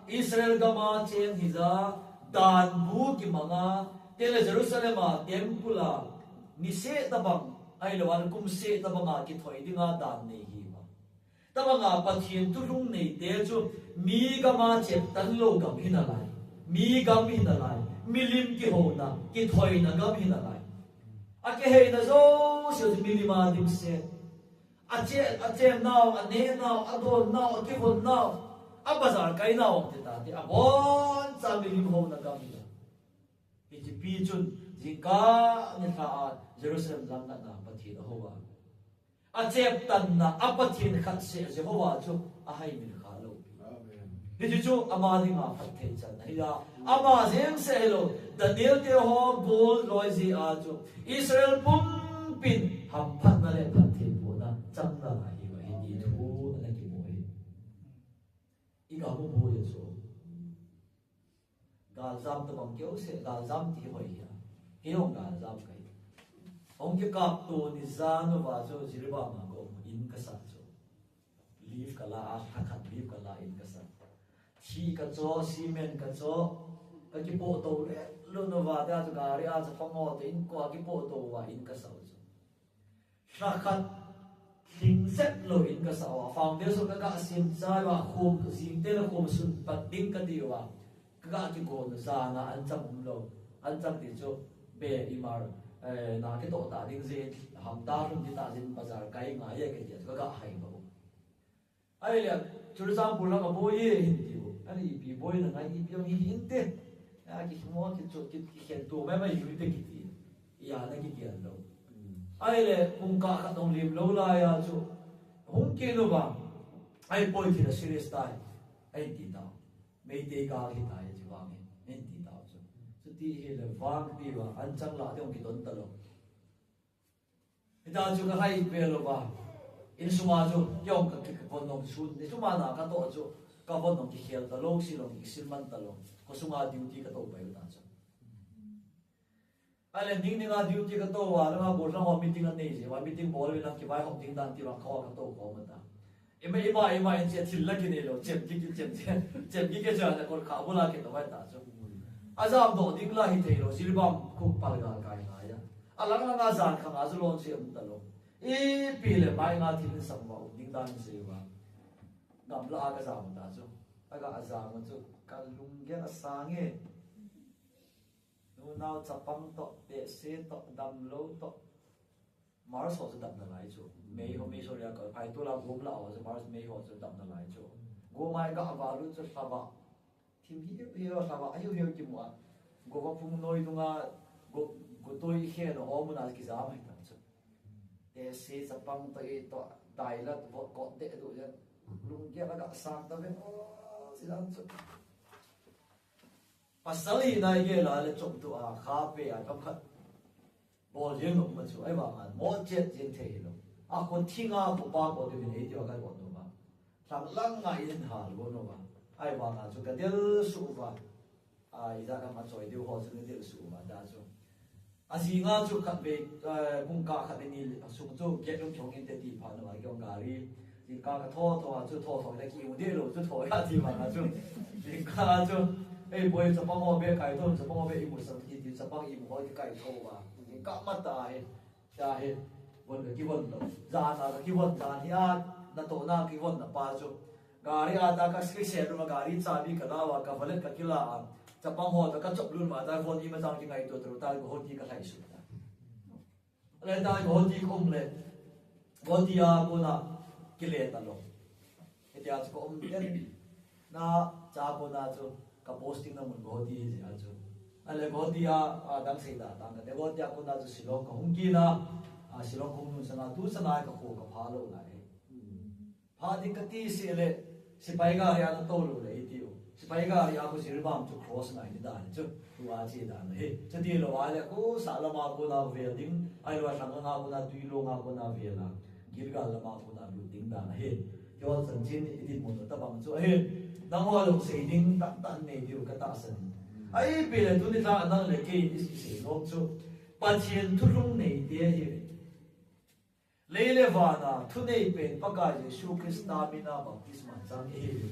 Israel gama cheng hi a dan bu kimanga tele Jerusalem a temple a ni se tabang ahile wan kum se tabanga kithoi dinga dan nei hi ma. Tabanga Pathian thu lhung neite chu mi gama cheptan lo gam hi nalai. Mi gam hi nalai. Milim kihouna, kithoina gam hi nalai. A kiheina jouse chu milim a dimset. A che, a chennau, a nenau, a donnau, a kivonnau. A bazar kainau, ti ta, ti a boncha milim houna gam hi. Hiche pi chun, jingkah nilhah a Jerusalem lam natna Pathian a hou a. A cheptanna, a Pathian khat seh Jehovah chu a haimil kha lou pi. Amen. Hichu chu ama dinga phatthei channa hi a, ama jeng seh hilou, Daniel te ho gol loi jeh a chu, Israel pumpin hamphatna le phatthei bohna chang nalai hi uva hi ti thu ana kimu hi. I gam u bu hi chu. Galjam tabang keu seh, galjam ti hoi hia. Kei jong galjam kahi. Hung kikapto ni jan uva chu Jiribam a ka um in kasah chu. Leave kala a, lhakhat leave kala in kasah. Thih kacho, cement kacho, kakipoh to le, lun uva tia chu gari a chapang ho te in ko a kipoh to uva in kasah u chu. Lhakhat lhing jep lou in kasah uva, foundation kaga sem chai uva, khom jing tele khom sun pat ding kati uva, kaga kigol u jan a anchang umlou, anchang ti chu be imar, eh, na kitoh ta ding jeh in, hamda lhun ti ta jeh in bazar kai ngai e kati a chu kaga hai bou. Ahile, Churachandpur langa boi e hin ti u. Ahile ipi boina ngai, ipi jong hi hinte. A kihmo, kichot, ki, kikhen to mai mai hinte kiti. Ija na kigel lou. Ahile, pungkah khat jong lem lou laiya chu. Hung kit uva. Ahipoi thil a serious tai. Ahin ti tau. Meitei gal hi tai chu vang hi. Ahin ti tau chu. Chuti hile vang ti uva. Anchang lah ding jong kidon talou. Hita chu ka hai ve lou va. Insunga chu, kei jong ka, ka, ka von jong sun. Ni chu mana ka toh chu, ka von jong kikhel talou, sil jong kisil man talou. Khosunga duty ka tou pai u ta chu. Ahile ning ninga duty ka tou uva, langa bol langa meeting anei jeh uva, meeting bol uvin lang kivaihom ding dan ti vang kha uva ka tou khom u ta. Ima, ima, ima, in che thil la kinei lou, chem ki, ki, chem, chem, chem ki, ki, chem, na kol kha bula ki to vai ta chu. Ajam doh ding la hithei lou, Jiribam khu pal gal kai ngai a. Alang langa jan khang a chu lon se um talou. Ipi le mai nga thil in sam uva um ding dan se uva. Gamla a ka jam u ta chu. Aga ajam u chu ka lunggel asang e. Nunau chapang toh, tehse toh, damlou toh. March ho chu dam nalai chu. May ho, May sorry, a ka phai tu la gom la ho chu March, May ho chu dam nalai chu. Gom a ka ava lut chu lhava. Thim hiu hiu lhava, hiu hiu kimu a. Gova phung noi dunga, go, gotoi khen ho muna kijam ahi ta chu. Tehse chapang toh, e toh, dailat vot kot deh du jen. Lunggel aga sang ta ven o, silang chu. Pasal hina igel a le chomtu a, khape a, themkhat bol jeng nom ma chu, ahivanga mol chet jeng thei hilou. A khut thinga khopa ko te vin ei tiu a ka bol nom a. Lhang langa in hal bol nom a. Ahivanga chu ka del suh uva. A, ija ka ma choi diu ho chu ka del suh uva ta chu. Ajinga chu khatvei, eh, pungkah khat le ni sung chu gate lum chong inte ti phat uva, kei jong gari. Jingkah ka tho tho a chu tho tho le ki imu deh lou chu tho a ti vanga chu. Jingkah chu, ei boi chapang ho be kai tho, chapang ho be imu sam ti ti chapang imu ho ti kai tho uva. Jingkah mata hi, ta hi, von ka kivon lou. Jan a ka kivon jan hi a, natohna kivon na pa chu. Gari a ta ka ski se luma gari chabi ka la uva, ka valet ka kila a. Chapang ho ta ka chop lun ma ta von ima chang kingaito ta, ta Guwahati ka lhai suh ta. Le ta Guwahati ka um le. Guwahati a kona kile talou. Hitia chu ka um ten. Na cha kona chu ka posting na mun Guwahati hi jeh a chu. Ahile Guwahati a, a dang sei da tang ka te Guwahati a kona chu Shillong ka hung kit a. A Shillong ka hung nun sanga tu sana ka kho ka pha lou lai. Pha ding ka ti seh le, sepai gari a na tou lou le i tiu. Sepai gari a khu Jiribam chu cross ngai ni dan chu, tua che dan hi. Chuti lou a le khu sah lama kona vel ding, ahilou a lhang langa kona tui longa kona vel a, Gilgal lama kona lut ding dan hi. Keiho chanchin i dinmun tabang chu ahi. Nangho lou sei ding tamtah nei diu ka tahsan. Ahi pile tuni tah nang le kei i sei nom chu Pathen thulhung nei te hi. Lei le vana thunei pen Pakai Jesu Christa mina baptisma chang i hi.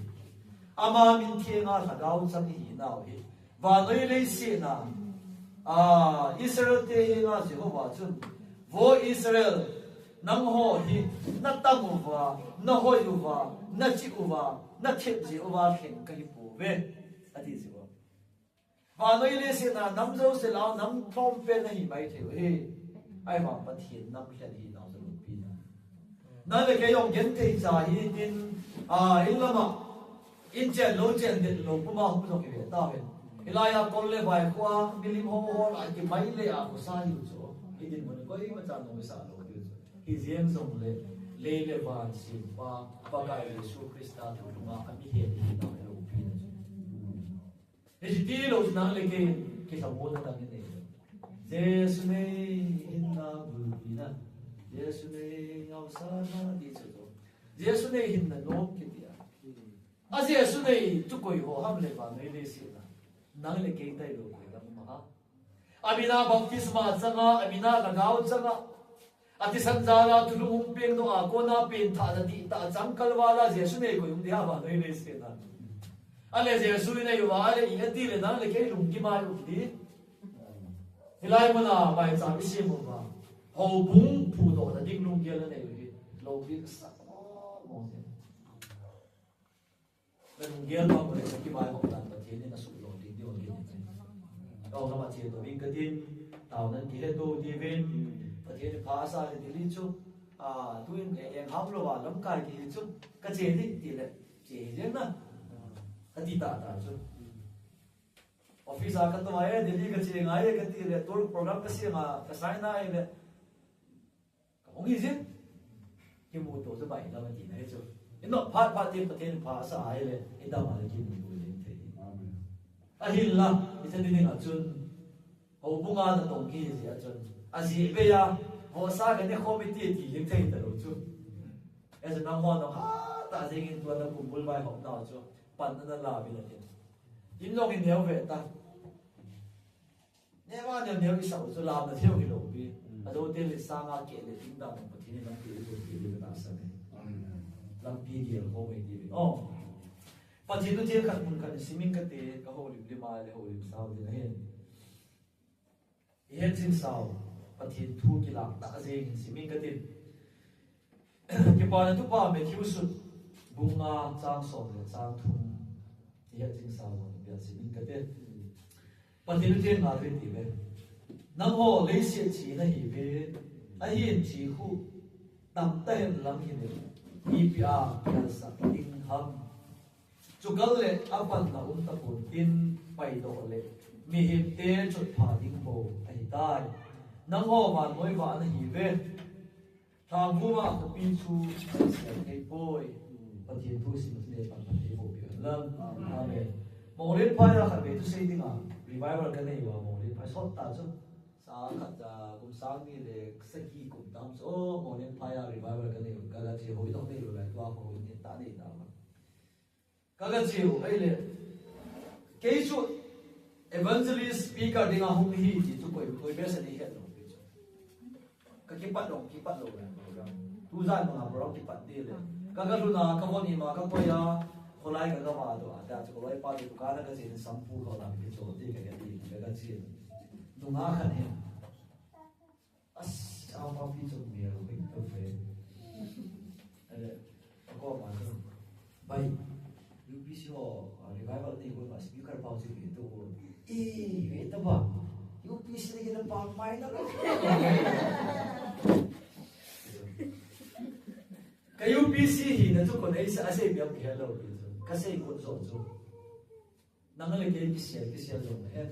Ama min thenga lhagao chang i hi nau hi. Vannoi leiset a, a, Israel te henga Jehovah chun, Vo Israel, nangho hi na tam uva, na hoi uva, na chih uva, na thep jeh uva lheng ka hi pouve, ati jeh uva. Vannoi leiset a nam jouse lah a nam thom pen na hi mai thei u hi. Ahivang Pathen nam lhen hi nau chu loupi na. Nang le kei jong genthei cha hi tin, a, in lam a, in chen lou chen det lou puma hung jong i ve ta ven. Hilai a kol le vai khu a, milim hong hol a, kimai le a khosa hi u chu. Hi dinmun koima cha nung i sa lou diu chu. Hi jeng jong le, lei le van sempa, Pakai Jesu Christa thulhung a, a mihem hi nau loupi na chu. Hiche tilou chu nang le kei kilhamonna dang i nei. Jesu nei hinna gulpina. Jesu nei ngaisahna ti chu chu. Jesu nei hinna nom kiti a. A Jesu nei chu koi ho ham le vannoi leiset a. Nang le kei tailou koi dang um ham. A mina baptisma chang a, a mina lhagao chang a. A thisan jal a thulhung hung peng doh a, kona pengthahna dihtah chang kal val a Jesu nei koi um dia vannoi leiset a. Ahile Jesu i nei uva, ahile i ati le nang le kei lunggim a i um di. Hilai mun a maicham i sem uva. Houbung phudohna ding lunggel na nei u hi. Loupi ka sa mong mong e. Na lunggel bang u le na kivaihop dan Pathen in na suhlou ding diu ahi. Ka hung lam a che to ding ka tin, taona kihe to diuvin, Pathen in pha asah le Delhi chu, a, tuin e, eng ham lou a lamkai kihi chu, ka che ding ti le, che hi jeng na. Ka ti tahtah chu. Office a ka tou a, e, Delhi ka che ngai e ka ti le, tour program ka sem a, ka sign a le. Ka hung hi jin. Kimuto chu bai lam a tina hi chu. I nop phat phat tin Pathen pha asah a ahile, i dam a le kimuto jeng thei. Amen. Ahinla, i chan ding a chun, houbung a natong kihi jeh a chun, ajeh vei a, vohsa ka ne khom i ti, ti jeng thei talou chu. Hiche nangho nahung hatah jeng in tua na kumbul vaihopna chu, pan na la uvin atin. In jong i neo ve ta. Neo a neo neo i sah u chu lamna thei u hilou pi. Mm. Ajo te le sanga keh le ding dan Pathen in lampi i lut pi le na sa ne. Amen. Lampi gel ho mai ti. Oh. Pathen thu theng khat mun khat simin kate ka houlim lim a le houlim sao ding ahi. I het jing sao. Pathen thu kilah tah jeng in simin kate. Kipana Thupha Matthew sut bung nga chang som le chang thum. I het jing sao jong i bia simin kate. Pathen thu theng a ve ti ve. Nangho leiset chi nahi ve. Ahin chi khu tamtah hen lang hin ipi a pialsah ding ham. Chukal le apanna um tapon tin paidoh le mihem te chotpha ding bou ahitai. Nangho vannoi vah nahi ve. Thangvum a khopi chu sel thei poi. Pathen thu sim le pan pan thei bou pi hen lang. Amen. Monglenphai a khatvei thusei dinga revival ka nei uva Monglenphai sot ta chu. Sa khat, a, kum sang ni le sagi kum tam chu, o, Monglenphai a revival ka nei u, ka, ka che hoi dong nei u lai tua ko ni ta nei ta. Ka, ka che u, ahile. Kei chu evangelist speaker dinga hung hi ti chu koi, koi besa ni het lou pi chu. Ka kipat lou, kipat lou le program. Tujan banga program kipat di le. Ka, ka lhun a, ka von ima, ka koi a, kholai ka, ka va doh a, ta chu kholai pa chu ka na ka che ni sampu ka la ki cho ti ka, ka ti, ka, ka che. Nunga khan he. As, a pa pi chu mi ro pi to fe. Ale, ko ma chu. Bai. U P C ho, a, revival ni ko ma speaker pa chu mi to. E, ve ta ba. U P C ni na pa mai na lo. Ka U P C hina chu kon ei sa, a sei bia pi hello pi chu. Ka sei ko zo chu. Nang le kei kisel, kisel jong le hen.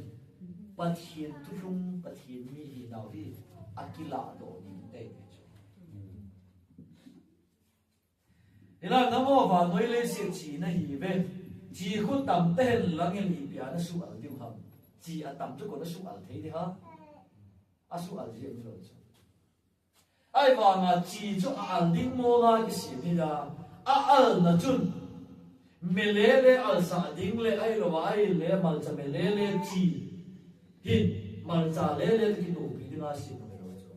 Pathen thulhung, Pathen mi hi nau hi, akilah doh ding tei tei chu. Hila nangho vannoi leiset chi nahi ve. Chi khu tamtah hen lang in ipi a na suhal diu ham. Chi atam chu ko na suhal thei di ha. A suhal ji mi lo chu. Ahivanga chi chu a al ding mong a kisem hi a, a alna chun Melele alsa ding le ailo a ahile malcha melele chi hin malcha lele te kitopi dinga si mo lo chu.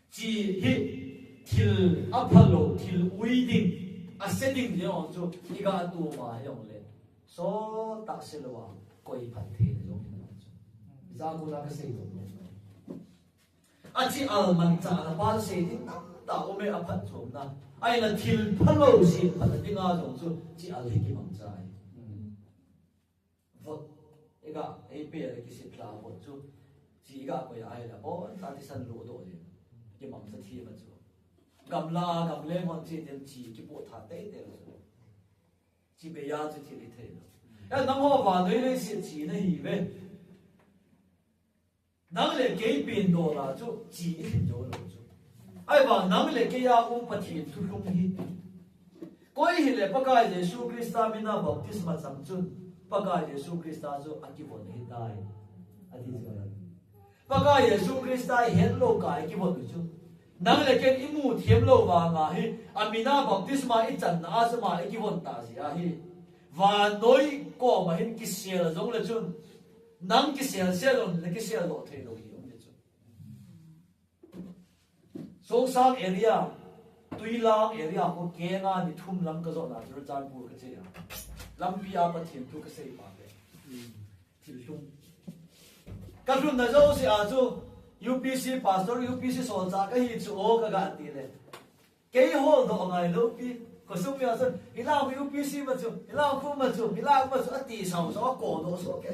Chi hi thil aphalou, thil ui ding, ase ding jong chu iga tu ma jong le. So ta se lo a koi phat thei jong hin lo chu. Za ku na ka sei lo. A chi al manchah na pa sei ding tamtah um e, a phatchomna. Ahinla thil phalou si phat dinga jong chu chi al hi kimangcha ahi. Vot, iga, ei pe le kisit la vot chu. Chi iga koi ahile, bon, ta thisan lo do le. Kimangcha thi ma chu. Gamla, gamleng hon chi den chi kipo tha teitei lo chu. Chi be ya chu thil hi thei lo. Ya nangho vannoi leiset chi na hi ve. Nang le kei pen dola chu chi i lhin jou lou chu. Ahivang nang le kei a um Pathen thulhung hi. Koi hile Pakai Jesu Christa mina baptisma chang chun Pakai Jesu Christa chu akivon ahitai. Ati chu. Pakai Jesu Christa i het lou kah a i kivon u chu. Nang le ken i mu them lou vanga hi, a mina baptisma i channa a chu ama i kivon ta jeh ahi. Vannoi koma hin kisel jong le chun, nang kisel sel lou le kisel lou thei lou hi um le chun. Songsang area, Tuilang area ko kenga ni thum lang ka jot na Churachandpur ka che a. Lampi a Pathen thu ka sei pa ve. Thil lhung. Ka lhunna jouse a chu U P C pastor, U P C solchah ka hi chu o ka ga ti le. Kei hol doh ngai lou pi. Khosung mi a chu, "Hilang U P C ma chu, hilang khu ma chu, hilang ma chu," ati sau sau a ko doh so ke.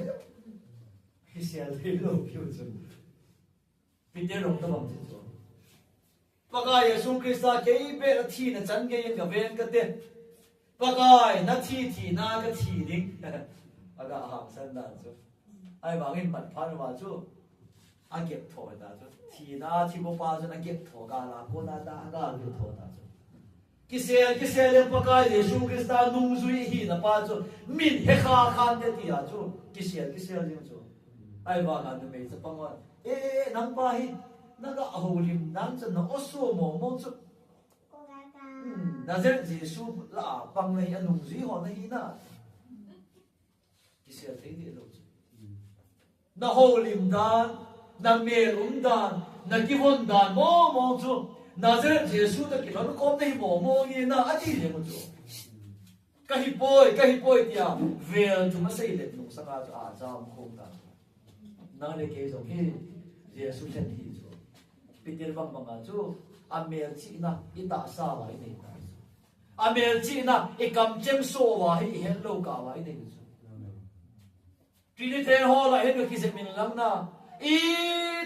Hi sel thei lou pi chu. Peter jong tabang chu. Pakai Jesu Christa kei beh a thina chan gei in ka ven ka te. Pakai na thi thina ka thi ding. Aga hangsan dan chu. Ahivangin mat phat uva chu. A gep tho ta chu. Thina thi bo pa chu na gep tho ka la ko na ta ga gep tho ta chu. Kisel, kisel in Pakai Jesu Christa nungjui hina pa chu. Min he kha khan te ti a chu. Kisel, kisel jing chu. Ahivanga numei chapang hon. Eh, eh, eh, nang pa hi. Na ga houlim dan chu na oso mo mo chu. Hmm, Nazareth Jesu la a pang na hi a nungjui ho na hi na. Kisel thei deh lou chu. Na houlim dan, na mel um dan, na kivon dan, mo mo chu. Nazareth Jesu ta kilhon kom na hi mo mo nge na, ati le mo chu. Ka hi poi, ka hi poi tia, vel chu ma sei le nung sanga chu a cham khom ta. Nang le kei jong hi, Jesu lhen hi chu. Peter bang banga chu, a melchihna, i tahsa uva i nei ta chu. A melchihna, i kamchem so uva hi, i het lou kah uva i nei chu. Trinity Hall a hin ka kizep in lang na. I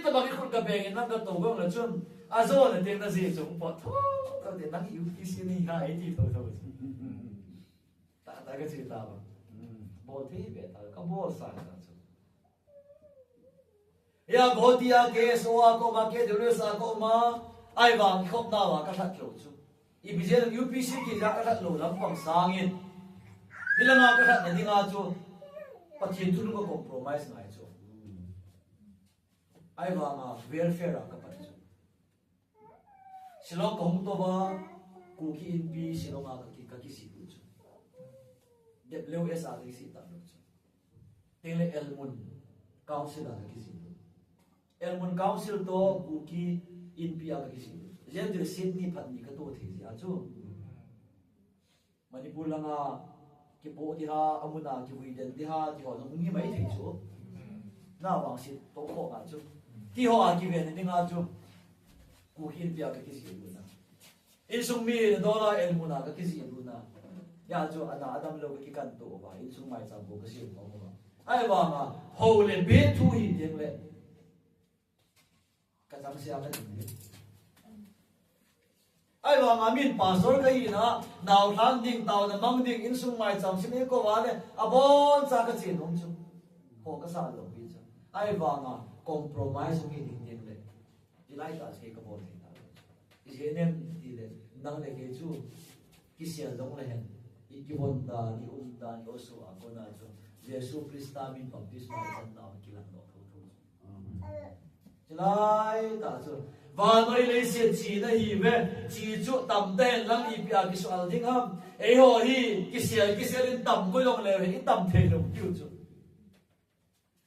tabang i khut ka beng in lang ka to gong la chun. A jo na teng na je chung po tho. Ka te nang U P C ni ha i ti tho tho. Ta ta ka chi ta ba. Bol thei be ta ka bol sa ta chu. Ya, Bhoti a, K S O a ko ma, K W S a ko ma, ahivang khop na wa ka that lou chu. I bijen U P C ki ja ka that lou lam pang sangin. Hilanga ka that na dinga chu. Pathen thu ka compromise ngai chu. Ahivanga welfare a ka pat chu. Shillong ka hung to ba, Kuki Inpi Shillong a ka ki, ka kisi tu chu. Dep leu S a ka kisi ta lou chu. Tengle Elmun Council a ka kisi tu. Elmun Council to Kuki Inpi a ka kisi tu. Jen tu Sydney phat ni ka to thei jia chu. Manipur langa kipo ti ha, amuna kivui den ti ha, ti ho jong ngi mai thei chu. Na vang si to kho nga chu. Ti ho a kiven ni nga chu. Kuki Inpi a ka kisi tu na. Insung mi na dola Elmun a ka kisi tu na. Ya chu ana adam lou ka kikan to ba. Insung mai chang ko ka si ko ba. Ahivanga hou le be thu hi teng le. Ka chang sia ka ding le. Ahivanga min pastor ka hi na, nau hlan ding, tau na mang ding, insung mai chang si ni ko ba le, abon cha ka chin hong chu. Ho ka sa lou pi chu. Ahivanga compromise mi ding ding le. I lai ta se ka bol thei ta. I je nem ti le, nang le kei chu. Kisel dong le hen. I kivon dan, i um dan, i oso a kona chu. Jesu Christa min baptisma i chan na kilang lo tho tho. Chulai ta chu. Vannoi leiset china ahi ve, chi chu tam tahen lang ipi a kisual ding ham. Eiho hi kisel, kisel in tam koi jong leu hen, i tam thei lou diu chu.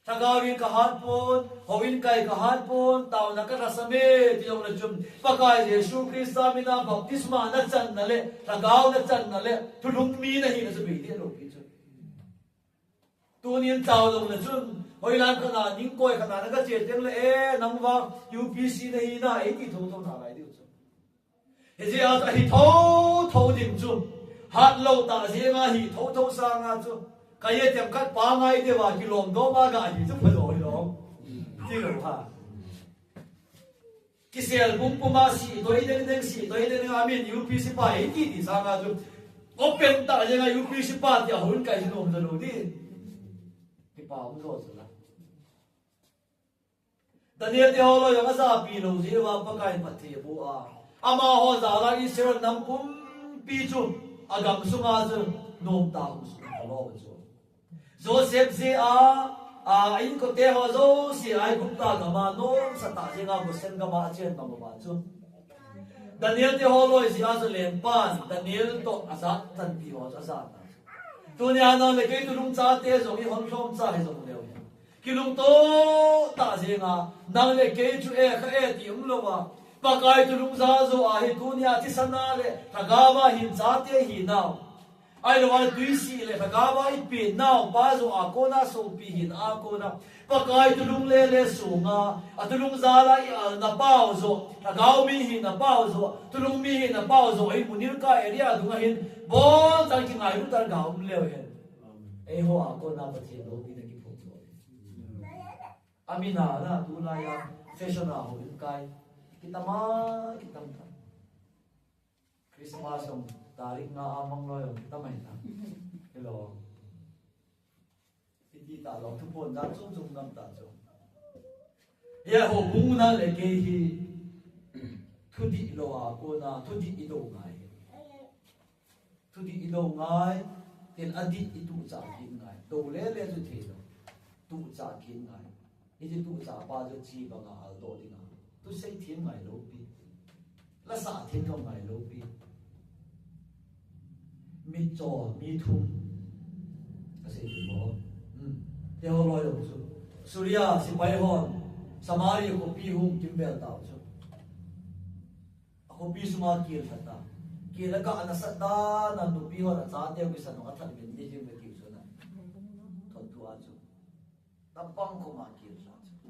Lhagao in ka hat pon, houin kai ka hat pon, taona ka lhasam e, ti jong le chun, Pakai Jesu Christa mina baptisma na channa le, Lhagao na channa le, thulhung mi na hina chu bei deh lou pi chu. Tunin chao jong le chun, hoilam khat na, ning koi khat na, na ka che teng le, e, nang vang, U P C na hina, e, ti thotho nalai diu chu. Hijeh a chu ahi thotho ding chu. Hat lou tah jeng a hi thotho sanga chu. Ka ye tem khat pa ngai deuva kilom dom a ga hi chu pha lou hi lou. Ti lou ha. Kisel pumpum a si toi deng deng si toi deng deng a min U P C pa hi ti ti sanga chu. Open tah jeng a U P C pa ti a hun kai hi nom da lou di. Kipa um jo chu la. Daniel te ho loi jong ajapi lou jeh uva Pakai in phatthei aboh a. Amaho jal a Israel nam pumpi chu agam sunga chu nomtah hung sung khalou chu. Joseph jeh a, a inkote ho jouse Aigupta gam a nomsa tah jeng a Goshen gam a achen bang uva chu. Daniel te ho loi jeh a chu lengpan Daniel toh ajat tanpi ho chu ajat a chu. Tunia nang le kei thulhung chate jong i hon lhom cha hi jong leu hi. Kilungto tah jeng a, nang le kei chu e kha e ti um lou a. Pakai thulhung ja jo a hi tunia thisan a le lhagao a hin chate hi nau. Ahilou a le tui si le lhagao a i pen nau pa jo a kona sopi hin a kona. Pakai thulhung le le sunga, a thulhung jal a i alna pau jo, lhagao mi hina pau jo, thulhung mi hina pau jo, hi Munirka area dunga hin, bon chan kingailut a ga um leu hen. Eiho a kona Pathen loupina kiphong jo. Amin a na tulai a fashion a houin kai. Kitam a, kitam ta. Christmas jong tarik nga a mang loi jong kitam ahi ta. Hello. Iti ta lou, thuphon dan chom chom ngam ta chu. Hia houbung na le kei hi thudih lou a kona thudih i do ngai. Thudih i do ngai, tin adih i tuchah kit ngai. Do le le chu thei lou. Tuchah kit ngai. Hiche tuchah pa chu chi banga aldoh dinga. Thusei them ngai lou pi. Lasah them jong ngai lou pi. Mitcho, mi thum. Asei thei mo. Hmm. Te ho loi jong chu. Suria, sepai hon. Samaria khopi hung kimvel tau chu. A khopi sunga kel lha ta. Kel a ga nasat dan a nupi hon a chate kisan hung a that min ni jing ve tiu chu na. Thon thu a chu. Tampang khoma kel lha chu.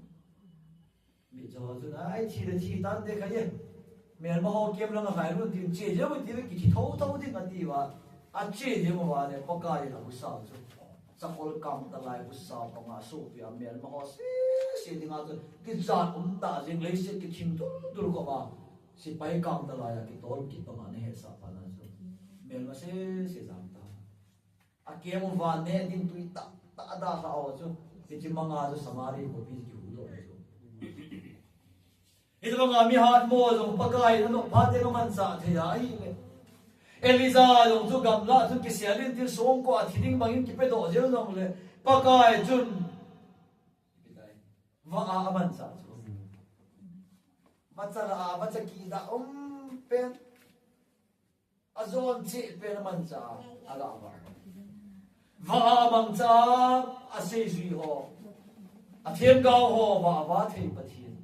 Mi cho chu na, ai, thi le thi tan te kha ye. Melma ho kem lang a khai lun tin che je mo ti ve kithi tho tho ding a ti va. A che je mo va le Pakai la husa chu. Chakol kang ta lai husa panga sopi a melma ho se se ding a chu. Kijat um ta jing leiset kithing tul tul khoma. Sepai kang ta lai a kitol kit panga na hesa pa na chu. Melma se se jang ta. A kem uva neh ding tui tah tah a dalha ho chu. Hiche manga chu Samari khopi chu kihuhdoh chu. Hiche banga mi hatmo jong Pakai in anop phat teng amanchah thei ahile. Elijah jong chu gamlah chu kisel in tin songko a thi ding bangin kipedoh jeng jongle Pakai chun vah a amanchah chu. Vacha lah a, vacha kidah um pen. Ajon cheh pen amanchah a, aga vah. Vah a amangcha a, aseijui ho, athemgao ho vah a vah thei Pathen.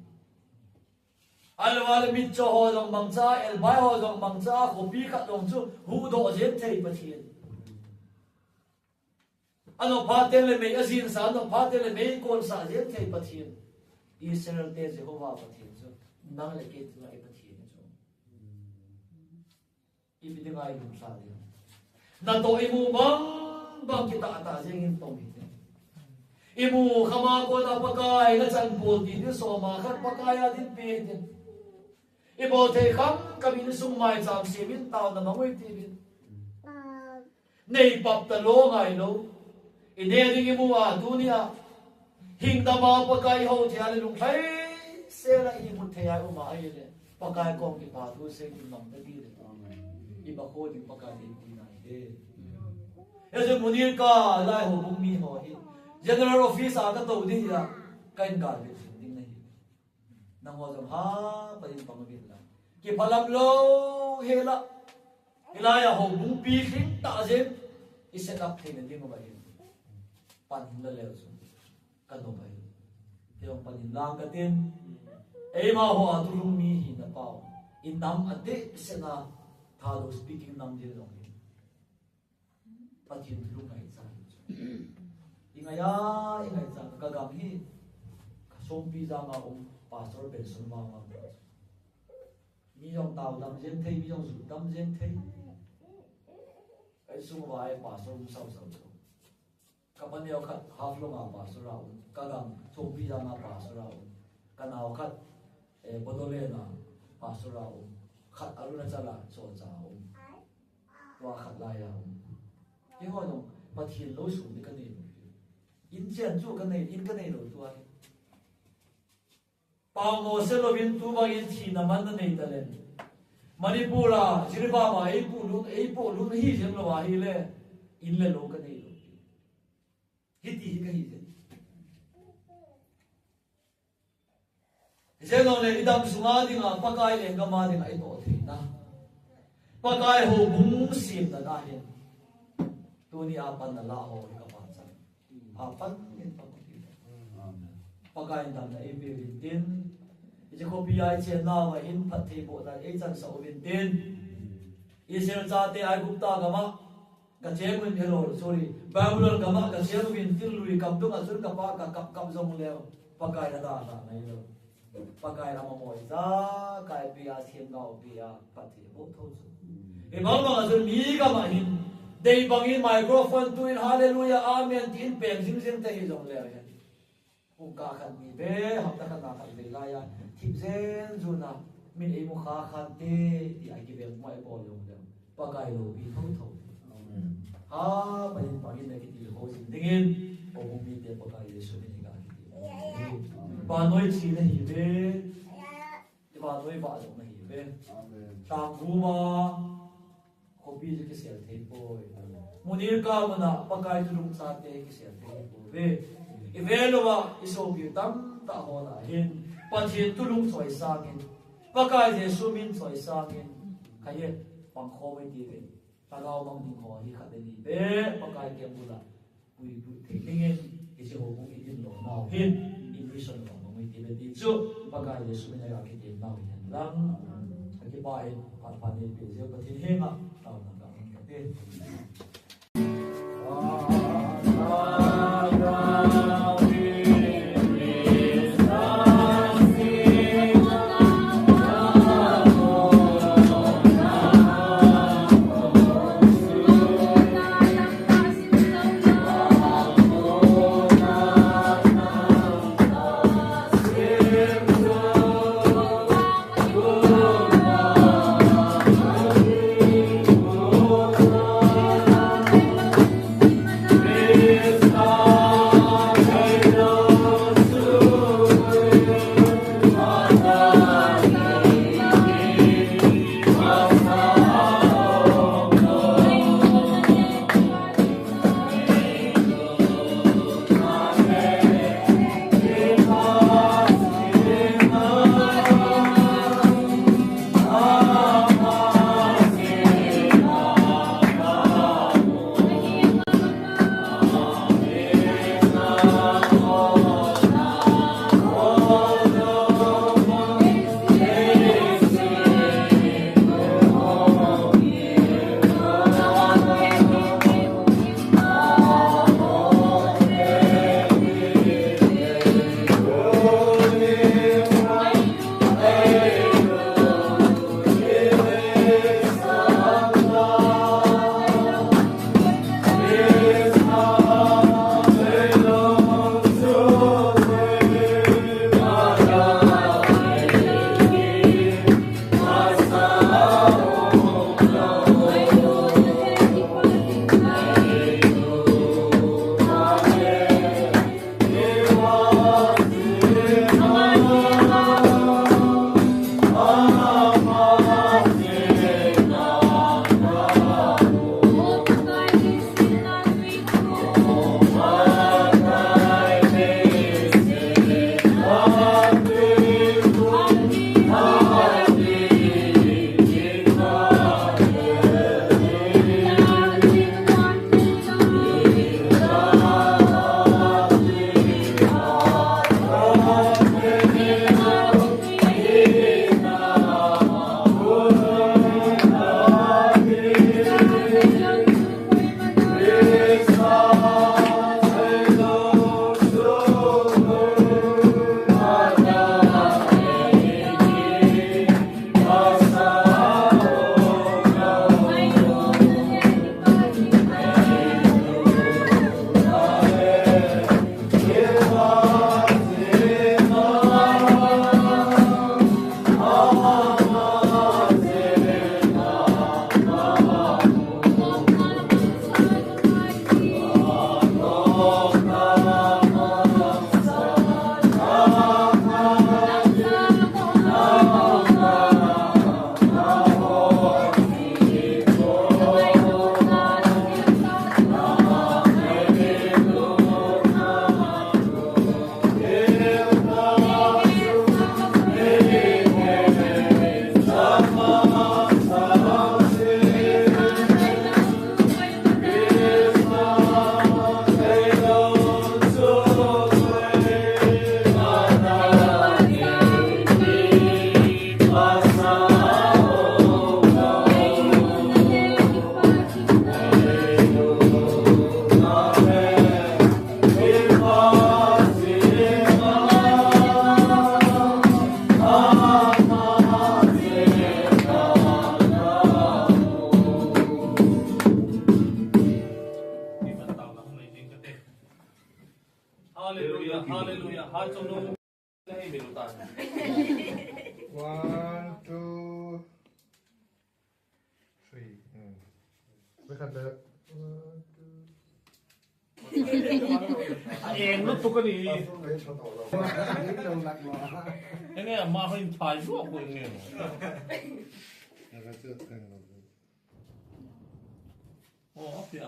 Ahilou le mitcho ho jong mangcha, elbai ho jong mangcha, khopi khat jong chu huhdoh jeng thei Pathen. Anop phat teng le mei ajinsa, anop phat teng le mei konsah jeng thei Pathen. Israel te Jehovah Pathen chu, nang le kei dinga i Pathen chu. Ipi dinga i lungsah ding. Natoh imu bang bang kitah tah jeng in tong hite. Imu khama kona Pakai nachan bol ti ding soma khat Pakai a dinpi hite. Ibol thei kham kham in sung maicham sem in taona mang u hite. Nei pap talou ngai lou. I neh ding imu a, tunia. Hing dama Pakai hou thei a le lunglhai sela i mut thei a i um a ahile. Pakai kom kipa thu sei ding mang ta ding le. I bakho ding Pakai ding ti nai he. Hiche Munirka lai houbung mi ho hi. General office a katou ding hi a. Ka in gal ve ding nahi. Nangho jong ha, panin pang uvin lang. Kiphalam lou hela. Hilai a houbung pilhing tah jeng i set up theina ding uva hin pan hin la leu chu ka nom ahi. Kei jong pan hin lang katin. Eima ho a thulhung mi hina pau, i nam a dehset a Thadou speaking nam jeng jong hi Pathen thulhung ngaicha hi chu. I ngai a, i ngaicha ka gam hi, ka Songpi jang a um pastor pension vang a um. Mi jong tao dam jeng thei, mi jong ju dam jeng thei. Ka insung uva hi pastor um sau sau chu. Ka paneo khat Haflong a pastor a um, ka gam Songpi jang a pastor a um. Ka nao khat, eh, Bodoland a pastor a um. Khat Arunachal a soldier a um. Tua khat lai a um. Keiho jong Pathen lou sung ding ka nei lou. In chen chu ka nei, in ka nei lou tua hi. Pao mo se louvin tu bangin thina man na nei talen. Manipur a, Jiribam a, eipolut, eipolut hi jeng lou ahile, in le lou ka nei lou. Hiti hi ka hi jeng. Hijeh jongle i dam sunga dinga, Pakai lenggam a dinga i toh theina, Pakai houbung semna na hin, tuni a pan na la ho hi ka pachat. Apan in pa Pakai in damna eipe uvin tin, hiche khopi a i chenna uva hin phattheibohna eichansah uvin tin. Israel chate Aigupta gam a ka cheng uvin, hello, sorry, Babylon gam a ka cheng uvin tin, lui kap dunga chun ka pa ka kap kap jongleu, Pakai na dalhah ngai lou. Pakai in ama mo ijakai pia, themgao pia, phattheiboh thou chu. Ibang bang a chun mi gam a hin, dei bangin microphone tuin hallelujah, amen tin peng jing jing te hi jongleu hin, pungkah khat ni be, hapta khat na khat be lai a, thip jen jun a, min eimu kha khan te, ti a kivel mai bol jongleu, Pakai loupi thou thou. Amen. Ha, panin pangin na kitilkhou jing dingin, houbung mite Pakai Jesu min in ka kitilkhou jing. Vannoi chi nahiuve. Vannoi vah jong nahiuve. Amen. Tangguva khopi chu kisel thei poi. Munir ka muna Pakai thulhung chate kisel thei pouve. I vel uva i sopi tamtah ho na hin Pathen thulhung choisangin, Pakai Jesu min choisangin, khaye pangkhom iti ve. Lhagao mang ding ho hi khat le ni be Pakai keng bula puipui thei dingin, hiche houbung i dinlo nau hin, i mission lo mang iti ve ti chu, Pakai Jesu min a kitem nau hin lang. Ka kipah in, phat pha neipe jeh u Pathen henga taona ka mang kate. One, two, three. Mm. Look at the one, two. A eng lutuk a ni. Enge, ama hin thai luak ko enge. Oh, okay.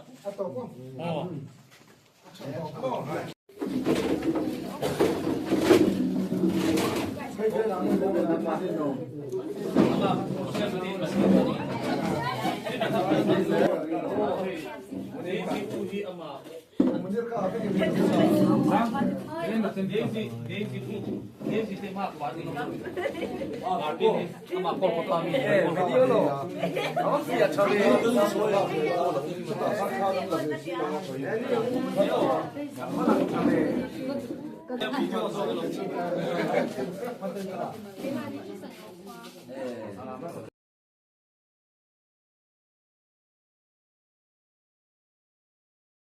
Oh.